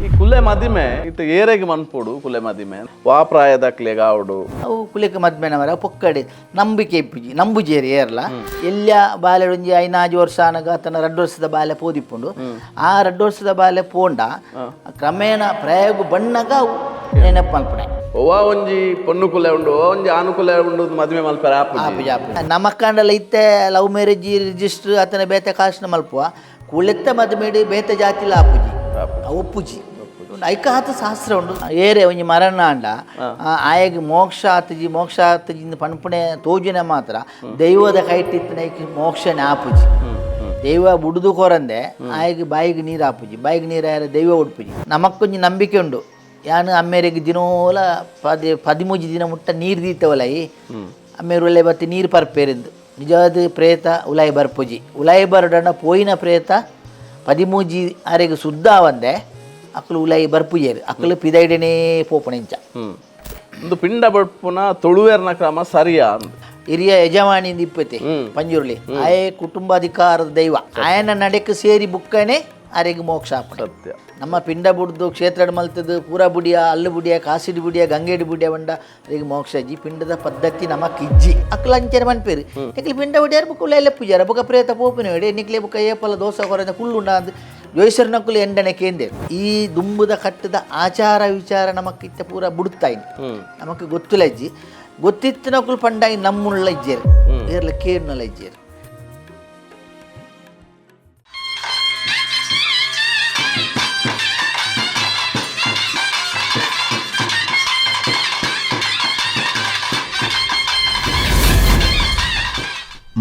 ಈ ಕುಲೆ ಮದಿಮೆ ಇತ್ತೆ ಏರೆಗ್ ಮನ್ಪೊಡು? ಕುಲೆ ಮದಿಮೆ ವಾ ಪ್ರಾಯದಕ್ಲೆಗ್ ಆವೊಡು? ಅವು ಕುಲೆಕ್ ಮದ್ಮೆನ ಮರ ಪೊಕ್ಕಡೆ ನಂಬಿಕೆ ಇಪ್ಪುಜಿ, ನಂಬುಜೇರಿ ಏರ್ಲ. ಎಲ್ಯ ಬಾಲೆ ಒಂಜಿ 5-6 ವರ್ಷ ಆನಗ ತನ್ನ 2 ವರ್ಷದ ಬಾಲೆ ಪೋದಿಪ್ಪುಂಡು. ಆ 2 ವರ್ಷದ ಬಾಲೆ ಪೋಂಡ ಕ್ರಮೇಣ ಪ್ರಯೋಗ ಬಣ್ಣಗ ಅವು ನೆನಪು ಮಲ್ಪುಣೆ. ಒವ್ವಾ ಒಂಜಿ ಪೊಣ್ಣು ಕುಲೆ ಉಂಡು, ಒವ್ವಾ ಒಂಜಿ ಆನು ಕುಲೆ ಉಂಡು ಅಂದ್ ಮದಿಮೆ ಮಲ್ಪೆರೆ ಆಪುಜಿ. ಆಪುಜಿ, ಆಪುಜಿ. ನಮಕ್ಕಾಂಡಲ ಇತ್ತೆ love marriage register ಅತನ ಬೇತೆ ಕಾಸ್ನ ಮಲ್ಪುವ. ಕುಲೆತ್ತ ಮದ್ಮೆಡ್ ಬೇತೆ ಜಾತಿಲ ಆಪುಜಿ, ಅವು ಒಪ್ಪುಜಿ. ಐಕಾತ ಶಾಸ್ತ್ರ ಉಂಡು. ಏರೆ ಒಂಜಿ ಮರಣ ಆಂಡ ಆಯಗ್ ಮೋಕ್ಷ ಆತುಜಿ, ಮೋಕ್ಷ ಆತುಜಿ ಇಂದ್ ಪನ್ಪುಣೆ ತೋಜುನೆ ಮಾತ್ರ. ದೈವದ ಕೈಟಿತ್ತಿನ ಐಕ್ ಮೋಕ್ಷನೆ ಆಪುಜಿ. ದೈವ ಬುಡುದು ಕೊರಂದೆ ಆಯಗ್ ಬಾಯಿಗ್ ನೀರು ಆಪುಜಿ, ಬಾಯಿಗ್ ನೀರು ಆಯರೆ ದೈವ ಉಡ್ಪುಜಿ. ನಮಕ್ಕೊಂಜಿ ನಂಬಿಕೆ ಉಂಡು. ಯಾನ್ ಅಮ್ಮೇರೆಗ್ ದಿನೋಲ 13 ದಿನ ಮುಟ್ಟ ನೀರು ದೀತವಲೈ ಅಮ್ಮೇರು ಉಲೈ ಬತ್ತಿ ನೀರು ಪರ್ಪೇರಿಂದು. ನಿಜವಾದ ಪ್ರೇತ ಉಲಾಯಿ ಬರ್ಪುಜಿ. ಉಲಾಯಿ ಬರಡಣ ಪೋಯಿನ ಪ್ರೇತ 13 ಅರೆಗ್ ಶುದ್ಧ ಆವಂದೆ ಅಕುಲು ಉಲಾಯಿ ಬರ್ಪುಜೇರು. ಅಕುಲು ಪಿದೈಡನೇ ಪೋಪುಣೆಂಚ. ಒಂದು ಪಿಂಡ ಬಡ್ಪುನ ತುಳುವೆರ್ನ ಕ್ರಮ ಸರಿಯಾ ಅಂದ್? ಹಿರಿಯ ಯಜಮಾನಿಂದ ಇಪ್ಪತೆ ಪಂಜುರ್ಲಿ ಆಯೆ ಕುಟುಂಬಾಧಿಕಾರದ ದೈವ. ಆಯನ ನಡೆಕ್ ಸೇರಿ ಬುಕ್ಕನೆ ಅರೆಗ್ ಮೋಕ್ಷ ಆಪುಂಡು. ಸತ್ಯ. ನಮ್ಮ ಪಿಂಡ ಬುಡ್ದು ಕ್ಷೇತ್ರಡ್ ಮಲ್ತದು ಪೂರ ಬುಡಿಯ, ಅಲ್ಲು ಬುಡಿಯ, ಕಾಸಿಡ್ ಬುಡಿಯ, ಗಂಗೆಡ್ ಬುಡಿಯ ಬಂಡ ಅರೆಗ್ ಮೋಕ್ಷ ಇಜ್ಜಿ. ಪಿಂಡದ ಪದ್ಧತಿ ನಮಕ್ ಇಜ್ಜಿ. ಅಕ್ಲ ಅಂಚನೆ ಮನ್ಪೇರು. ನಿಕ್ಲೆ ಪಿಂಡ ಬುಡಿಯಾರ ಬುಕ್ಕ ಉಲೈ ಲೆಪ್ಪುಜಾರ ಬುಕ್ಕ ಪ್ರೇತ ಪೋಪಿನ ಹೇಳಿ ನಿಕ್ಲೆ ಬುಕ್ಕ ಏಪಲ ದೋಸೆ ಕೊರಂದ ಕುಳ್ಳುಂಡ ಅಂದ್ ಜೋಯಿಸರ್ನಕುಲು ಎಂಡನೆ ಕೇಂದೇರು. ಈ ದುಂಬುದ ಕಟ್ಟದ ಆಚಾರ ವಿಚಾರ ನಮಕ್ ಇತ್ತ ಪೂರ ಬುಡುತ್ತಾಯಿನಿ. ನಮಕ್ ಗೊತ್ತಿಲ್ಲ ಇಜ್ಜಿ. ಗೊತ್ತಿತ್ತಿನಕುಲು ಪಂಡಾಯಿ ನಮ್ಮುಳ್ಳ ಇಜ್ಜೇರು, ಏರ್ಲ ಕೇರ್ನಲ ಇಜ್ಜೇರು.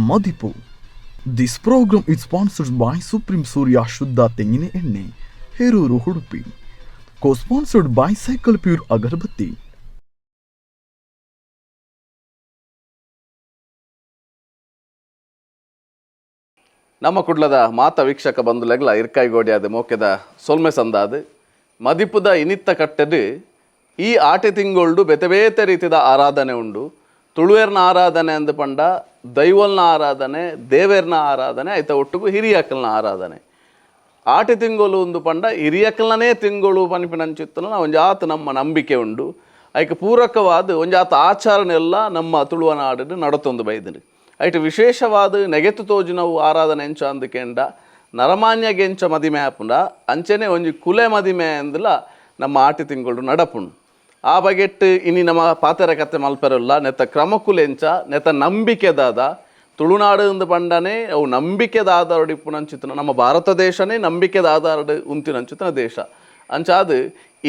Madipu. This program is sponsored by Supreme Surya Shuddha Tengine Enne, Heruru Udupi. Co-sponsored by Cycle Pure Agarbatti. ನಮ್ಮ ಕುಡ್ಲದ ಮಾತ ವೀಕ್ಷಕ ಬಂಧುಲೆಗ್ಲ ಇರ್ಕಾಯಿಗೋಡಿಯಾದ ಮೋಕೆದ ಸೊಲ್ಮೆ ಸಂದಾದ. ಮದಿಪುದ ಇನಿತ್ತ ಕಟ್ಟೆಡ್ ಈ ಆಟೆ ತಿಂಗೊಳ್ಡು ಬೇತೆ ಬೇತೆ ರೀತಿದ ಆರಾಧನೆ ಉಂಡು. ತುಳುವೆರ್ನ ಆರಾಧನೆ ಅಂದ್ ಪಂಡ ದೈವಲ್ನ ಆರಾಧನೆ, ದೇವೆರ್ನ ಆರಾಧನೆ, ಐತ ಒಟ್ಟುಗು ಹಿರಿಯಕಲ್ನ ಆರಾಧನೆ. ಆಟೆ ತಿಂಗೊಲು ಉಂದು ಪಂಡ ಹಿರಿಯಕಲ್ನೇ ತಿಂಗಳು ಪನ್ಪಿನಂಚಿತ್ತನ ಒಂಜಾತ್ ನಮ್ಮ ನಂಬಿಕೆ ಉಂಡು. ಐಕ್ ಪೂರಕವಾದ ಒಂಜಾತ ಆಚರಣೆ ಎಲ್ಲ ನಮ್ಮ ತುಳುವನಾಡು ನಡತೊಂದು ಬೈದ್ಂಡ್. ಐಟ್ ವಿಶೇಷವಾದ ನೆಗೆತು ತೋಜಿನವು ಆರಾಧನೆ ಎಂಚ ಅಂದ್ ಕೆಂಡ ನರಮಾನ್ಯಗೆಂಚ ಮದಿಮೆ ಆಪುಂಡ ಅಂಚನೆ ಒಂಜಿ ಕುಲೆ ಮದಿಮೆ ಅಂದ್ಲ ನಮ್ಮ ಆಟಿ ತಿಂಗಳು ನಡಪುಂಡು. ಆ ಬಗೆಟ್ ಇನಿ ನಮ್ಮ ಪಾತೆರ ಕತೆ ಮಲ್ಪೆರಲ್ಲ. ನೆತ್ತ ಕ್ರಮಕುಲೆಂಚ, ನೆತ್ತ ನಂಬಿಕೆದಾದ, ತುಳುನಾಡು ಅಂದ್ ಪಂಡನೆ ಅವು ನಂಬಿಕೆದ ಆಧಾರಡ್ ಇಪ್ಪುನಂಚಿತ್ತನ ನಮ್ಮ ಭಾರತ ದೇಶನೇ ನಂಬಿಕೆದ ಆಧಾರಡ್ ಉಂತಿನಂಚಿತ್ತನ ದೇಶ. ಅಂಚಾದ್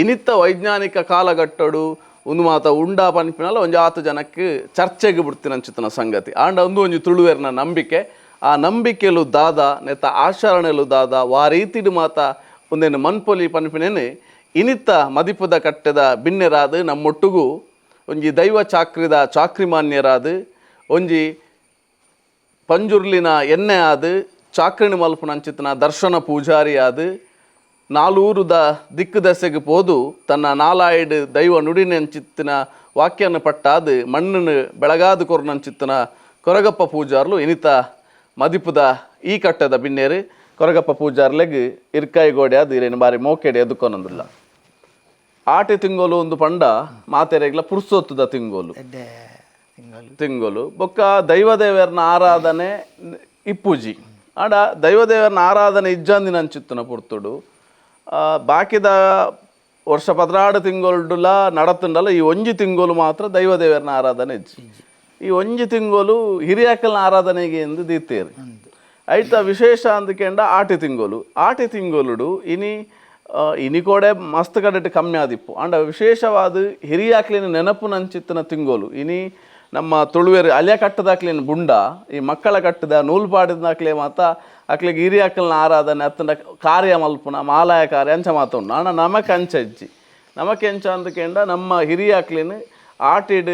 ಇನಿತ್ತ ವೈಜ್ಞಾನಿಕ ಕಾಲಘಟ್ಟಡು ಉಂದು ಮಾತ ಉಂಡಾ ಪನ್ಪಿನಲ್ಲ ಒಂಜಿ ಆತು ಜನಕ್ಕೆ ಚರ್ಚೆಗೆ ಬಿಡ್ತಿನಂಚಿತ್ತನ ಸಂಗತಿ. ಆಂಡ ಉಂದು ಒಂಜಿ ತುಳುವೆರ್ನ ನಂಬಿಕೆ. ಆ ನಂಬಿಕೆಲು ದಾದ, ನೆತ್ತ ಆಚರಣೆಲು ದಾದ, ವಾ ರೀತಿಡ್ ಮಾತ ಉಂದೆನ್ ಮನ್ಪೊಲಿ ಪನ್ಪಿನೇನೆ ಇನಿತ್ತ ಮದಿಪುದ ಕಟ್ಟೆದ ಬಿನ್ನೆರಾದ್ ನಮ್ಮೊಟ್ಟುಗು ಒಂಜಿ ದೈವ ಚಾಕ್ರಿದ ಚಾಕ್ರಿಮಾನ್ಯರಾದ್, ಒಂಜಿ ಪಂಜುರ್ಲಿನ ಎಣ್ಣೆ ಆದ್, ಚಾಕ್ರಿನ ಮಲ್ಪುನಂಚಿತ್ತನ ದರ್ಶನ ಪೂಜಾರಿ ಆದ್, ನಾಲೂರುದ ದಿಕ್ಕು ದೆಸೆಗೆ ಪೋದು ತನ್ನ ನಾಲಾಯ್ಡ್ ದೈವ ನುಡಿನಂಚಿತ್ತಿನ ವಾಕ್ಯನ ಪಟ್ಟಾದ್ ಮಣ್ಣನ್ನು ಬೆಳಗಾದು ಕೊರ್ನಂಚಿತ್ತಿನ ಕೊರಗಪ್ಪ ಪೂಜಾರ್ಲು ಇನಿತ ಮದಿಪುದ ಈ ಕಟ್ಟದ ಬಿನ್ನೇರು. ಕೊರಗಪ್ಪ ಪೂಜಾರ್ಲೆಗ್ ಇರ್ಕಾಯಿ ಗೋಡೆ ಆದ್ ಇರೇನು ಬಾರಿ ಮೋಕೆಡೆ ಎದುಕೊನೊಂದುಲ್ಲ. ಆಟೆ ತಿಂಗೊಲು ಒಂದು ಪಂಡ ಮಾತೆರೆಗ್ಲ ಪುರ್ಸೊತ್ತುದ ತಿಂಗೊಲು. ಎಡ್ಡೆ ತಿಂಗಳು. ತಿಂಗೊಲು ಬೊಕ್ಕ ದೈವದೇವರ್ನ ಆರಾಧನೆ ಇಪ್ಪುಜಿ. ಆಂಡ ದೈವದೇವರ್ನ ಆರಾಧನೆ ಇಜ್ಜಂದಿನ ಅಂಚಿತ್ತುನ ಪೊರ್ತುಡು ಬಾಕಿದ ವರ್ಷ 12 ತಿಂಗೊಳುಲ ನಡತುಂಡಲ ಈ ಒಂಜಿ ತಿಂಗೊಲು ಮಾತ್ರ ದೈವದೇವರ್ನ ಆರಾಧನೆ ಇಜ್ಜಿ. ಈ ಒಂಜಿ ತಿಂಗೊಲು ಹಿರಿಯಾಕಲ್ನ ಆರಾಧನೆಗೆ ಎಂದು ದೀತೇರು. ಐತ ವಿಶೇಷ ಅಂದಕೆಂಡ ಆಟಿ ತಿಂಗೊಲು. ಆಟಿ ತಿಂಗೊಲುಡು ಇನಿ ಇನಿ ಕೋಡೆ ಮಸ್ತ್ ಕಡೆಟ್ ಕಮ್ಮಿ ಆದಿಪ್ಪು. ಆಂಡ ವಿಶೇಷವಾದ ಹಿರಿಯಾಕ್ಲಿನ ನೆನಪುನಂಚಿತ್ತಿನ ತಿಂಗೊಲು. ಇನಿ ನಮ್ಮ ತುಳುವೆರ್ ಅಲ್ಯ ಕಟ್ಟದಾಕ್ಲಿನ ಬುಂಡ ಈ ಮಕ್ಕಳ ಕಟ್ಟದ ನೂಲು ಪಾಡಿದಾಕ್ಲೆ ಮಾತ ಅಕ್ಲೆಗ್ ಹಿರಿಯಾಕಲ್ನ ಆರಾಧನೆ ಅತ್ತಂಡ ಕಾರ್ಯ ಮಲ್ಪುನ ಮಾಲಾಯ ಕಾರ್ಯ ಅಂಚ ಮಾತ ಉಂಡು. ಆಂಡ ನಮಕ್ ಅಂಚ ಇಜ್ಜಿ. ನಮಕ್ ಎಂಚ ಅಂದಕೆಂಡ ನಮ್ಮ ಹಿರಿಯಾಕ್ಲಿನ ಆಟಿಡ್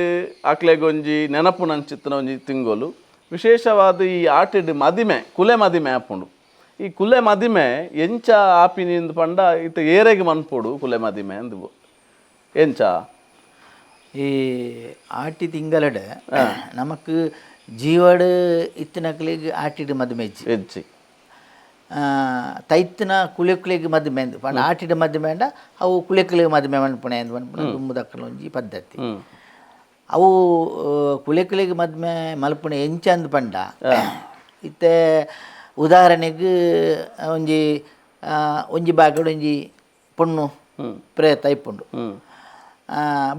ಅಕ್ಲೆಗೊಂಜಿ ನೆನಪುನಂಚಿತ್ತಿನ ಒಂಜಿ ತಿಂಗೊಲು. ವಿಶೇಷವಾದ ಈ ಆಟಿಡ್ ಮದಿಮೆ, ಕುಲೆ ಮದಿಮೆ ಆಪುಂಡು. ಈ ಕುಲೆ ಮದಿಮೆ ಎಂಚ ಆಪಿನಿ ಇಂದ್ ಪಂಡ ಇತ್ತೆ ಏರೆಗ್ ಮನ್ಪೊಡು ಕುಲೆ ಮದಿಮೆ ಅಂದ್ ಎಂಚ? ಈ ಆಟಿ ತಿಂಗಳಡ್ ನಮಕ್ ಜೀವಡ್ ಇತ್ತಿನಕ್ಲೆಗ್ ಆಟಿಡ್ ಮದಿಮೆ ಇಜ್ಜಿ. ಇಜ್ಜಿ. ತೈತ್ನ ಕುಲೆಕುಲೆಗ್ ಮದಿಮೆ ಅಂದ್ ಪಂಡ ಆಟಿದ ಮದಿಮೆ ಅಂಡ ಅವು ಕುಲೆಕುಲೆಗ್ ಮದಿಮೆ ಮನ್ಪುಣೆ ಅಂದ್ ಪನ್ಪುನ ದುಂಬುದಕ್ಕಲ ಒಂಜಿ ಪದ್ಧತಿ. ಅವು ಕುಲೆಕುಲೆಗ್ ಮದಿಮೆ ಮಲ್ಪುಣೆ ಎಂಚ ಅಂದ್ ಪಂಡ, ಇತ್ತೆ ಉದಾಹರಣೆಗ್ ಒಂಜಿ ಒಂಜಿ ಭಾಗಡ್ ಒಂಜಿ ಪೊಣ್ಣು ಪ್ರೇತ ಇಪ್ಪುಂಡು,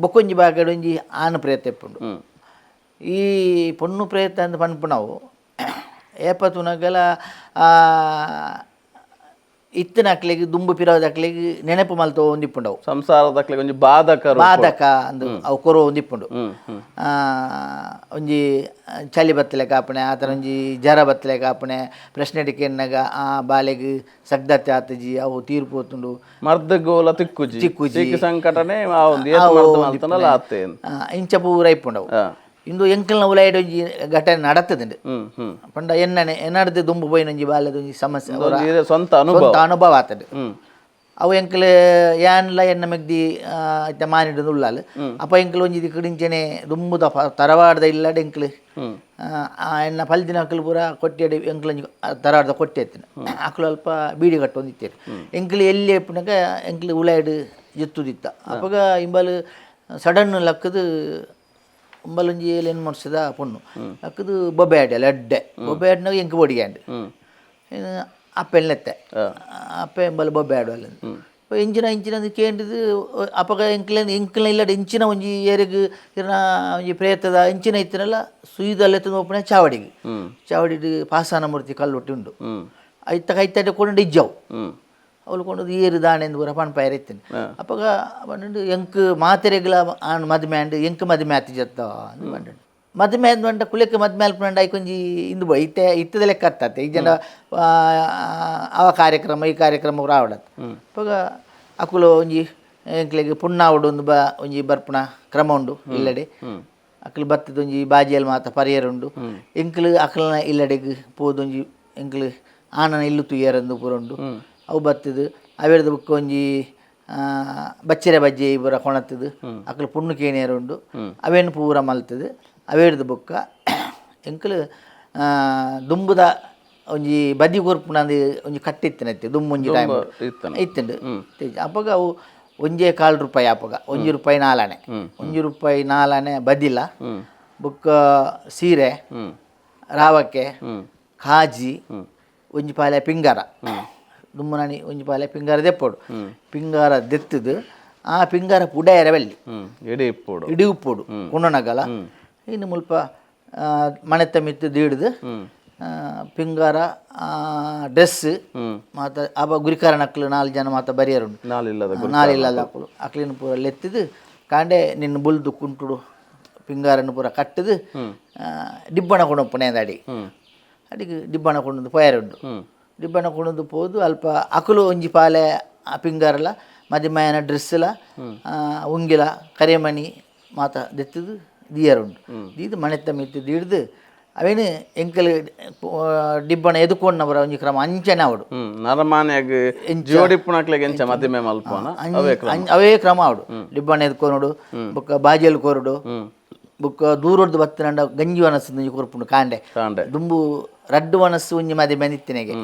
ಬೊಕ್ಕೊಂಜಿ ಭಾಗಡ್ ಒಂಜಿ ಆನು ಪ್ರೇತ ಇಪ್ಪುಂಡು. ಈ ಪೊಣ್ಣು ಪ್ರೇತ ಅಂದ್ ಪನ್ಪುನವು ಏಪ ತೂನಗಲ ಇತ್ತಿನಕ್ಲೆಗ್ ದುಂಬು ಪಿರವುದಕ್ಲೆಗ್ ನೆನಪು ಮಲ್ತೊಂದಿಪ್ಪುಂಡವು. ಸಂಸಾರದಕ್ಲೆಗ್ ಒಂಜಿ ಬಾಧಕ ರೂಪ. ಬಾಧಕ ಅಂದ್ ಅವು ಕೊರೊಂದಿಪ್ಪುಂಡು. ಒಂಜಿ ಚಳಿ ಬತ್ತಲೆ ಕಾಪುಣೆ, ಆತರ ಒಂಜಿ ಜರ ಬತ್ತಲೆ ಕಾಪುಣೆ, ಪ್ರಶ್ನೆ ಕೇನ್ನಗ ಆ ಬಾಲೆಗ್ ಸಗ್ದತ್ತೆ ಆತಜಿ, ಅವು ತೀರ್ಪು ಹೋತುಂಡು, ಮರ್ದ್ ಗೋಲ ತಿಕ್ಕುಜಿ, ತಿಕ್ಕುಜಿ. ಸೀಕ್ ಸಂಕಟನೆ ಆವೊಂದು, ಏತ್ ಮರ್ದ್ ಮಲ್ತಂಡಲ ಆತೆ. ಇಂಚ ಪೂರ ಇಪ್ಪುಂಡವು. ಇಂದು ಎಂಕಲ್ನ ಉಲಾಯಿಡ್ ಒಂಜಿ ಘಟನೆ ನಡತದುಂಡು. ಹ್ಮ್ ಹ್ಮ್ ಪಂಡ ಎನ್ನನೆ ಎನ್ನಡ್ದು ದುಂಬು ಪೋಯಿನ ಒಂಜಿ ಬಾಲ್ಯದ ಒಂಜಿ ಸಮಸ್ಯೆ, ಒಂಜಿ ಇರೆ ಸ್ವಂತ ಅನುಭವ, ಸ್ವಂತ ಅನುಭವ ಆತಂಡು. ಅವು ಎಂಕಲ್ ಯಾನ್ಲ ಎನ್ನ ಮೆಗ್ದಿ ಇತ್ತೆ ಮಾನಿಡ್ ಉಳ್ಳಾಲ್. ಅಪ್ಪ ಎಂಕಲ್ ಒಂಜಿ ದಿಕ್ಕಡಿಂಚನೆ ದುಂಬುದ ತರವಾಡದ ಇಲ್ಲಡ್ ಎಂಕಲ್ ಎನ್ನ ಪಲ್ದಿನ ಅಕುಲು ಪೂರ ಕೊಟ್ಟಿಯಡಿ ಎಂಕಲ್ ಒಂಜಿ ತರವಾಡದ ಕೊಟ್ಟಿ ಎತ್ತಿನ ಅಕುಲು ಅಲ್ಪ ಬೀಡಿ ಕಟ್ಟೊಂದಿತ್ತೇರು. ಎಂಕಲ್ ಎಲ್ಲಿ ಎಪ್ಪುನಗ ಎಂಕಲ್ ಉಲಾಯಿಡ್ ಜೆತ್ತುದಿತ್ತ. ಅಪಗ ಇಂಬಲ್ ಸಡನ್ ಲಕ್ಕದು ಉಂಬಲೊಂಜಿ ಏಲೆನ್ ವರ್ಷದ ಪೊಣ್ಣು ಲಕ್ಕದು ಬೊಬ್ಬೆ ಆಡ್ಯಲ್ಲ ಎಡ್ಡೆ ಬೊಬ್ಬೆ ಆಡ್ನಾಗ ಎಂಕ್ ಬೊಡಿಗ್ಯಾಂಡ್ ಅಪ್ಪೆ ಎಲ್ನೆತ್ತೆ ಅಪ್ಪೆ ಎಂಬಲ್ ಬೊಬ್ಬೆ ಆಡುವಲ್ಲ ಇಂಚಿನ ಇಂಚಿನ ಕೇಂಡಿದ್. ಅಪಗ ಎಂಕ್ಲೆನ್ ಎಂಕ್ಲ ಇಲ್ಲಡ್ ಇಂಚಿನ ಒಂಜಿ ಏರೆಗ್ ಇರ್ನ ಒಂಜಿ ಪ್ರೇತದ ಇಂಚಿನ ಇತ್ತಿನಲ್ಲ ಸುಯಿದಲ್ಲೆ ಓಪುನ ಚಾವಡಿಗ್ ಚಾವಡಿಡ್ ಪಾಸಾನ ಮೂರ್ತಿ ಕಲ್ಲುಟ್ಟಿ ಉಂಡು. ಐತ ಕೈತಡೆ ಕೊಂಡು ಇಜ್ಜವು ಅವಳು ಕೊಂಡು ಏರು ದಾಣೆಂದು ಪೂರ ಪನ್ಪಾಯರ್ ಇತ್ತಿನ. ಅಪಗ ಪಂಡು ಎಂಕ್ ಮಾತೆರೆಗ್ಲ ಆಣ್ ಮದಿಮೆ ಆಂಡ್, ಎಂಕ್ ಮದಿಮೆ ಆತಿ ಜತ್ತ ಅಂದ್ ಪಂಡು. ಮದಿಮೆ ಆದ್ ಪಂಡ ಕುಲೆಕ್ ಮದಿಮೆ ಅಲ್ಪುನಂಡ ಐಕೊಂಜಿ ಇಂದು ಬೋ ಇತ್ತೆ ಇತ್ತದ ಲೆಕ್ಕ ಅತ್ತತ್ತೆ ಈ ಜನ ಅವ ಕಾರ್ಯಕ್ರಮ ಈ ಕಾರ್ಯಕ್ರಮ ಪೂರ ಆವಡತ್. ಅಪಗ ಅಕುಲು ಒಂಜಿ ಎಂಕ್ಲೆಗ್ ಪುಣ್ಣಾವಡು ಒಂದು ಬ ಒಂಜಿ ಬರ್ಪುನ ಕ್ರಮ ಉಂಡು ಇಲ್ಲಡೆ. ಅಕುಲು ಬತ್ತದ ಒಂಜಿ ಬಾಜಿಯಲ್ಲಿ ಮಾತ ಪರಿಯರ್ ಉಂಡು. ಎಂಕ್ಲು ಅಕಲ್ನ ಇಲ್ಲಡೆಗ್ ಪೋದೊಂಜಿ ಎಂಕ್ಲು ಆನನ ಇಲ್ಲು ತೂಯರಂದು ಪೂರ ಉಂಡು. ಅವು ಬತ್ತದು ಅವೆರ್ದ ಬೊಕ್ಕ ಒಂಜಿ ಬಚ್ಚಿರೆ ಬಜ್ಜೆ ಪೂರ ಕೊಣತ್ತದು ಅಕುಲು ಪುಣ್ಣು ಕೇನಿಯರ್ ಉಂಡು. ಅವೇನು ಪೂರ ಮಲ್ತದು ಅವೆರ್ದ ಬೊಕ್ಕ ಎಂಕ್ಲು ದುಂಬುದ ಒಂಜಿ ಬದಿ ಕೊರ್ಪುನಂದು ಒಂಜಿ ಕಟ್ಟಿತ್ತಿನತ್ತೆ ದುಂಬು ಒಂಜಿ ಟೈಮ್ ಇತ್ತುಂಡು. ಅಪಗ ಅವು ಒಂಜೇ ಕಾಲು ರೂಪಾಯಿ, ಅಪಗ 1 ರೂಪಾಯಿ 4 ಆಣೆ, 1 ರೂಪಾಯಿ 4 ಆಣೆ ಬದಿಲ ಬೊಕ್ಕ ಸೀರೆ ರಾವಕ್ಕೆ ಕಾಜಿ ಒಂಜಿ ಪಾಲೆ ಪಿಂಗಾರ ದುಂಬುನಾನಿ ಒಂಜಿ ಪಾಲೆ ಪಿಂಗಾರ ದೆಪ್ಪೋಡು. ಪಿಂಗಾರ ದೆತ್ತದು ಆ ಪಿಂಗಾರ ಪುಡಾಯರ ಬಲ್ಲಿ ಇಡೀ ಇಪ್ಪೋಡು ಇಡೀ ಉಪ್ಪೋಡು ಕೊಂಡೊನಗಲ ಇನ್ನು ಮುಲ್ಪ ಮಣೆತ್ತ ಮಿತ್ತು ದೀಡ್ದು ಪಿಂಗಾರ ಡ್ರೆಸ್ ಮಾತ ಅಪ ಗುರಿಕಾರನಕ್ಲು 4 ಜನ ಮಾತ ಬರಿಯರುಂಡು. ನಾಲಿಲ್ಲದ ಅಕುಲು ಅಕ್ಲಿನ ಪೂರ ಲೆತ್ತಿದು ಕಾಂಡೆ ನಿನ್ನ ಬುಲ್ದು ಕುಂಟುಡು ಪಿಂಗಾರನ್ನು ಪೂರ ಕಟ್ಟದು ಡಿಬ್ಬಣ ಕೊಂಡೊಪ್ಪುನೆ ಅಡಿ ಅಡಿಗೆ ಡಿಬ್ಬಣ ಕೊಂಡೊಂದು ಪೋಯರುಂಡು. ಡಿಬ್ಬಣ ಕೊಂಡೊಂದು ಪೋದು ಅಲ್ಪ ಅಕುಲು ಒಂಜಿ ಪಾಲೆ ಆ ಪಿಂಗಾರಲ ಮದಿಮಯನ ಡ್ರೆಸ್ಲ ಉಂಗಿಲ ಕರೆಮಣಿ ಮಾತ ದೆತ್ತದು ದೀಯರುಂಡು. ದೀದು ಮಣೆತ್ತ ಮಿತ್ತು ದೀಡ್ದು ಅವೇನು ಎಂಕಲ್ ಡಿಬ್ಬಣ ಎದುಕೊಂಡವರ ಒಂಜಿ ಕ್ರಮ ಅಂಚನೆ ಅವಡು. ನರಮಾನ್ಯಾಗ ಜೋಡಿಪ್ಪುನಕ್ಲೆಗ್ ಎಂಚ ಮದಿಮೆ ಮಲ್ಪುವನ ಅವೇ ಕ್ರಮ ಅವಡು. ಡಿಬ್ಬಣ ಎದ್ಕೊನೋಡು ಬೊಕ್ಕ ಬಾಜಿಯಲ್ಲಿ ಕೋರುಡು ಬೊಕ್ಕ ದೂರೊಡ್ದು ಬತ್ತನಂಡ ಗಂಜಿ ವನಸ್ಸು ಒಂಜಿ ಕೊರ್ಪುಂಡು ಕಾಂಡೆ ದುಂಬು ರಡ್ಡು ವನಸ್ಸು ಒಂಜಿ ಮದಿಮೆ ನಿತ್ತಿನೆಗೆ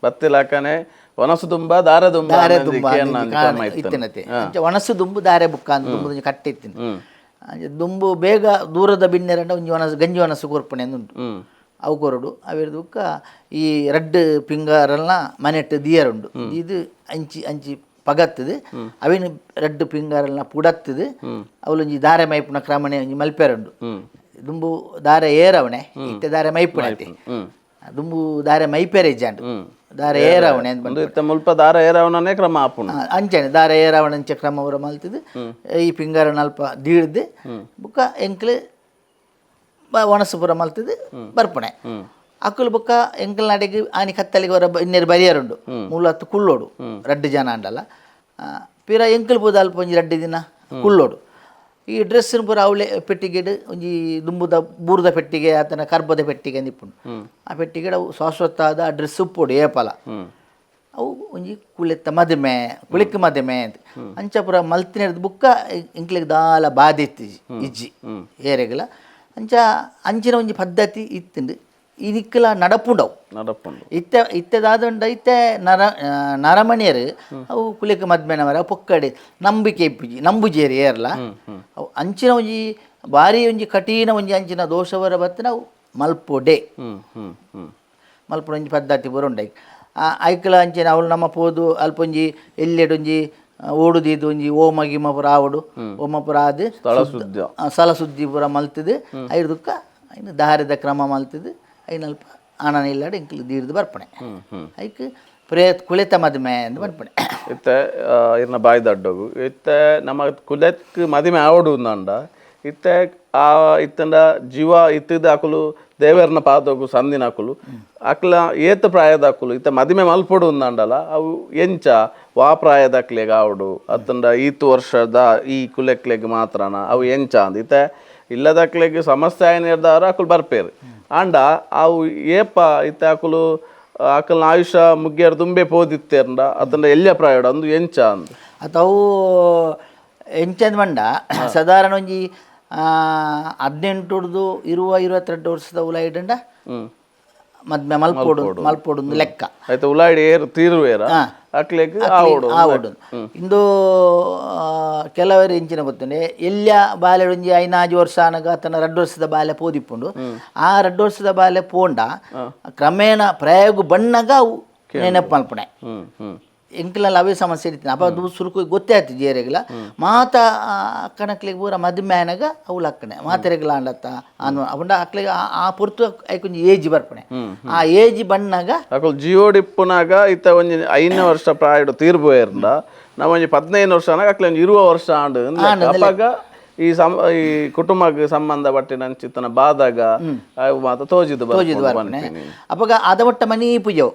ಬತ್ತಿಲಾಕನೆ ವನಸು ದುಂಬ ದಾರೆ ದುಂಬ ದಾರೆ ದುಂಬ ಇತ್ತಿನತೆ ಅಂಚ ವನಸ್ಸು ದುಂಬು ದಾರೆ ಬುಕ್ಕ ಅಂತ ದುಂಬು ಒಂಜಿ ಕಟ್ಟೆ ಇತ್ತಿನ ದುಂಬು ಬೇಗ ದೂರದ ಬಿನ್ನೆರಂಡ ಒಂಜಿ ವನಸ್ಸು ಗಂಜಿ ವನಸ್ಸು ಕೊರ್ಪುಣೆ ಉಂಟು. ಅವು ಕೊರಡು ಅವೆರ್ದು ಬುಕ್ಕ ಈ ರಡ್ಡು ಪಿಂಗಾರಲ್ನ ಮನೆಟ್ಟು ದಿಯರುಂಡು. ಇದು ಅಂಚಿ ಅಂಚಿ ಪಗತ್ತದು ಅವೇನು ರಡ್ಡು ಪಿಂಗಾರಲ್ನ ಪುಡತ್ತದು ಅವಲೊಂಜಿ ದಾರೆ ಮೈಪುನ ಕ್ರಮಣೆ ಒಂಜಿ ಮಲ್ಪೆರುಂಡು. ದುಂಬು ದಾರೆ ಏರವಣೆ ಇತ್ತೆ ದಾರೆ ಮೈಪುಣತೆ ದುಂಬು ದಾರೆ ಮೈಪೆರೆ ಇಜ್ಜಾಂಡು ದಾರೆ ಏರವಣೆ ಇತ್ತೆ ಮುಲ್ಪ ದಾರೆ ಏರವಣನೆ ಕ್ರಮ ಆಪುಂಡು. ಅಂಚನೆ ದಾರೆ ಏರವಣೆ ಅಂಚೆ ಕ್ರಮ ಅವರ ಮಲ್ತದು ಈ ಪಿಂಗಾರನ ಅಲ್ಪ ದೀಡ್ದು ಬುಕ್ಕ ಎಂಕ್ಲು ಒಣಸು ಪೂರ ಮಲ್ತದು ಬರ್ಪುಣೆ. ಅಕುಲು ಬೊಕ್ಕ ಎಂಕಲ್ ನಾಡೆಗ್ ಆನಿ ಕತ್ತಲಿಗೆ ಹೊರ ಇನ್ನೇರು ಬರಿಯರುಂಡು ಮೂಲತ್ತು ಕುಳ್ಳೋಡು ರಡ್ಡು ಜನ ಅಂಡಲ್ಲ ಪಿರ ಎಂಕಲ್ ಪೂದ ಅಲ್ಪ ಒಂಜಿ 2 ದಿನ ಕುಳ್ಳೋಡು. ಈ ಡ್ರೆಸ್ನ ಪೂರ ಅವಳೆ ಪೆಟ್ಟಿಗೆಡ್ ಒಂಜಿ ದುಂಬುದ ಬೂರ್ದ ಪೆಟ್ಟಿಗೆ ಆತನ ಕರ್ಬದ ಪೆಟ್ಟಿಗೆ ಅಂದಿಪ್ಪುಂಡು. ಆ ಪೆಟ್ಟಿಗೆಡ್ ಅವು ಶಾಶ್ವತ ಆದ ಆ ಡ್ರೆಸ್ ಉಪ್ಪೋಡು ಏಪಲ ಅವು ಒಂಜಿ ಕುಲೆತ್ತ ಮದಿಮೆ ಕುಳಿಕ್ ಮದಿಮೆ ಅಂತ ಅಂಚ ಪೂರ ಮಲ್ತಿನರ್ದು ಬುಕ್ಕ ಎಂಕ್ಲೆಗ್ ದಾಲ ಬಾಧೆ ಇತ್ತಿಜಿ ಇಜ್ಜಿ ಏರೆಗ್ಲ ಅಂಚ ಅಂಚಿನ ಒಂಜಿ ಪದ್ಧತಿ ಇತ್ತುಂಡು. ಇನಿಕ್ಲ ನಡಪುಂಡವು. ನಡಪುಂಡು. ಇತ್ತೆ ಇತ್ತೆ ದಾದಂಡ, ಇತ್ತೆ ನರಮಣಿಯರು ಅವು ಕುಲೆಕ್ ಮದ್ಮೆನವರ ಪೊಕ್ಕಡೆ ನಂಬಿಕೆ ಇಪ್ಪುಜಿ, ನಂಬುಜೇರು ಏರ್ಲ. ಅವು ಅಂಚಿನ ಒಂಜಿ ಬಾರಿ ಒಂಜಿ ಕಠಿಣ ಒಂಜಿ ಅಂಚಿನ ದೋಷವರ ಬತ್ತಿನ ಅವು ಮಲ್ಪೊಡೆ. ಹ್ಮ್ ಹ್ಮ್ ಹ್ಮ್ ಮಲ್ಪುನ ಒಂಜಿ ಪದ್ಧತಿ ಪೂರ ಉಂಡು. ಐಕ್ಲ ಅಂಚಿನ ಅವಳು ನಮ್ಮ ಪೋದು ಅಲ್ಪ ಒಂಜಿ ಎಲ್ಲೆಡ್ ಒಂಜಿ ಓಡು ದೀದು ಒಂಜಿ ಓಮ ಗಿಮ ಪೂರ ಆವಡು, ಓಮ ಪೂರ ಆದ್ ಸ್ಥಳ ಶುದ್ಧ. ಸ್ಥಳ ಸುದ್ದಿ ಪೂರ ಮಲ್ತದು, ಐರ್ದುಕ್ಕ ಐನ ದಾರದ ಕ್ರಮ ಮಲ್ತದು, ಐನ ಅಲ್ಪ ಆನನ ಇಲ್ಲಾಡ್ ಎಂಕ್ಲು ದೀರ್ದು ಬರ್ಪಣೆ. ಹ್ಮ್ ಹ್ಮ್ ಐಕ್ ಪ್ರೇತ್ ಕುಳೆತ ಮದುಮೆ ಅಂದ್ ಪನ್ಪಣೆ. ಇತ್ತೆ ಇರ್ನ ಬಾಯಿ ದಡ್ಡೋಗು, ಇತ್ತೆ ನಮ್ಮ ಕುಲೆಕ್ ಮದಿಮೆ ಆವಡು ಅಂದ, ಇತ್ತೆ ಆ ಇತ್ತಂಡ ಜೀವ ಇತ್ತಿದ ಅಕುಲು ದೇವೆರ್ನ ಪಾದೋಗು ಸಂದಿನ ಅಕುಲು, ಅಕ್ಲ ಏತ್ ಪ್ರಾಯದ ಅಕುಲು ಇತ್ತೆ ಮದಿಮೆ ಮಲ್ಪೊಡು ಅಂದಾಂಡಲ ಅವು ಎಂಚ ವಾ ಪ್ರಾಯದ ಅಕ್ಲೆಗ್ ಆವಡು, ಅತ್ತಂಡ ಈತ್ ವರ್ಷದ ಈ ಕುಲೆಕ್ಲೆಗ್ ಮಾತ್ರನ, ಅವು ಎಂಚ ಅಂದ್? ಇತ್ತೆ ಇಲ್ಲದಕ್ಲೆಗ್ ಸಮಸ್ಯೆ ಆಯ್ನ ಅಕುಲು ಬರ್ಪೇರು. ಆಂಡ ಅವು ಏಪ ಇತ್ತೆ ಅಕುಲು ಅಕಲ್ನ ಆಯುಷ್ಯ ಮುಗ್ಗಿಯರ್ ದುಂಬೆ ಪೋದಿತ್ತೇರ್ಂಡ, ಅತ್ತಂಡ ಎಲ್ಯ ಪ್ರಾಯಡ್ ಅಂದು ಎಂಚ ಅಂದ್? ಅತ್ತ ಅವು ಎಂಚಂದ್ ಪಂಡ, ಸಾಧಾರಣ ಒಂಜಿ 18ಡ್ದು 20, 22 ವರ್ಷದ ಉಲಾಯಿಡಂಡ ಮದ್ಮೆ ಮಲ್ಪೊಡು ಮಲ್ಪೊಡು ಅಂದ್ ಲೆಕ್ಕ. ಆಯ್ತು, ಉಲಾಯಿಡ್ ಏರ್ ತೀರುವೇರ ಅಕ್ಲೆಗ್ ಆವೊಡು. ಆವೊಡು. ಇಂದು ಕೆಲವರು ಎಂಚಿನ ಗೊತ್ತುಂಡೆ, ಎಲ್ಯ ಬಾಲೆ ಒಂಜಿ 5-6 ವರ್ಷ ಆನಗ ತನ್ನ 2 ವರ್ಷದ ಬಾಲೆ ಪೋದಿಪ್ಪುಂಡು. ಆ 2 ವರ್ಷದ ಬಾಲೆ ಪೋಂಡ ಕ್ರಮೇಣ ಪ್ರಯೋಗ ಬಣ್ಣಗ ಅವು ನೆನಪು ಮಲ್ಪುಣೆ. ಹ್ಮ್ ಹ್ಮ್ ಎಂಕ್ಲಲ್ಲ ಅವೇ ಸಮಸ್ಯೆ ಇತ್ತು. ಅಪ್ಪ ಅದು ಸುರುಕು ಗೊತ್ತೇ ಆಯ್ತು ಜೇರೆಗ್ಲ ಮಾತ ಅಕ್ಕನಕ್ಲೆಗ್ ಪೂರ ಮದುಮೆ ಆನಗ ಅವು ಲಕ್ಕಣೆ ಮಾತೆರೆಗ್ಲ ಆಂಡತ್ತ ಅನ್ನು ಅಪಂಡ ಅಕ್ಲೆಗ್ ಆ ಪೊರ್ತು ಐಕೊಂಜಿ ಏಜ್ ಬರ್ಪಣೆ. ಆ ಏಜ್ ಬಣ್ಣಗ ಅಕುಲು ಜಿಯೋಡಿಪ್ಪುನಾಗ ಇತ್ತ ಒಂಜಿ 5ನೇ ವರ್ಷ ಪ್ರಾಯಡ್ ತೀರ್ಪೋಯರ್ಂಡ, ನಮ್ಮ ಒಂಜಿ 15 ವರ್ಷ ಆನಗ ಅಕ್ಲೆ ಒಂಜಿ 20 ವರ್ಷ ಆಂಡ್ ಅಂದ್ ಲೆಕ್ಕ. ಅಪಗ ಈ ಸಮ ಈ ಕುಟುಂಬಗ್ ಸಂಬಂಧ ಪಟ್ಟಿನ ಅಂಚಿತ್ತನ ಬಾದಾಗ ಅವು ಮಾತ ತೋಜಿದ್ ತೋಜಿದ್ ಬರ್ಪುಂಡು ಬರ್ಪಣೆ. ಪನ್ಪಿನಿ. ಅಪಗ ಆದವಟ್ಟ ಮನಿ ಪೂಜವು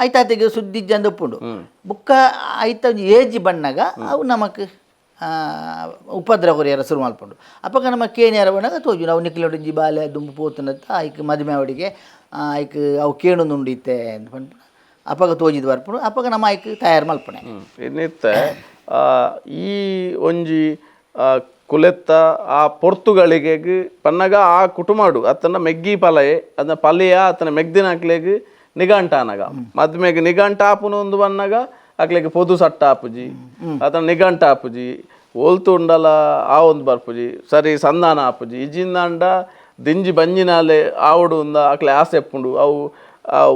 ಐತಾತಿಗೆ ಸುದ್ದಿ ಇಜ್ಜಂದ್ ಉಪ್ಪುಂಡು. ಬುಕ್ಕ ಐತ ಒಂಜಿ ಏಜ್ ಬಣ್ಣಗ ಅವು ನಮಕ್ ಉಪದ್ರ ಕೊರಿಯರ ಶುರು ಮಲ್ಪುಂಡು. ಅಪಗ ನಮ್ಮ ಕೇಣಿಯರ ಬಣ್ಣಗ ತೋಜು ಅವು ನಿಕ್ಲೊಡೊಂಜಿ ಬಾಲೆ ದುಂಬು ಪೋತುನತ್ತ, ಐಕ್ ಮದಿಮೆ ಅವಡಿಗೆ ಐಕ್ ಅವು ಕೇಣುಂದುಂಡು ಇತ್ತೆ ಅಂದ್ ಪನ್ಪುಂಡು. ಅಪಗ ತೋಜಿದ್ ಬರ್ಪುಂಡು. ಅಪಗ ನಮ್ಮ ಐಕ್ ತಯಾರು ಮಲ್ಪುಣೆ. ಇನ್ನಿತ್ತೆ ಈ ಒಂಜಿ ಕುಲೆತ್ತ ಆ ಪೊರ್ತುಗಳಿಗೆಗ್ ಪನ್ನಗ ಆ ಕುಟುಂಬಡು ಅತ್ತಂಡ ಮೆಗ್ಗಿ ಪಲಯೆ ಅದ ಪಲೆಯ ಅತ್ತನ ಮೆಗ್ದಿನಕ್ಲೆಗ್ ನಿಗಂಟ ಆನಗ, ಮದ್ಮೆಗ್ ನಿಗಂಟ ಆಪುನು ಒಂದು ಬನ್ನಗ ಅಕ್ಲೆಗ್ ಪೊದು ಸಟ್ಟ ಆಪುಜಿ, ಅತನ ನಿಗಂಟ ಆಪುಜಿ, ಓಲ್ತು ಉಂಡಲ ಆ ಒಂದು ಬರ್ಪುಜಿ, ಸರಿ ಸಂಧಾನ ಆಪುಜಿ. ಇಜಿಂದಾಂಡ ದಿಂಜಿ ಬಂಜಿನಾಲೆ ಆವಡು ಉಂದ ಅಕ್ಲೆ ಆಸೆ ಎಪ್ಪುಂಡು, ಅವು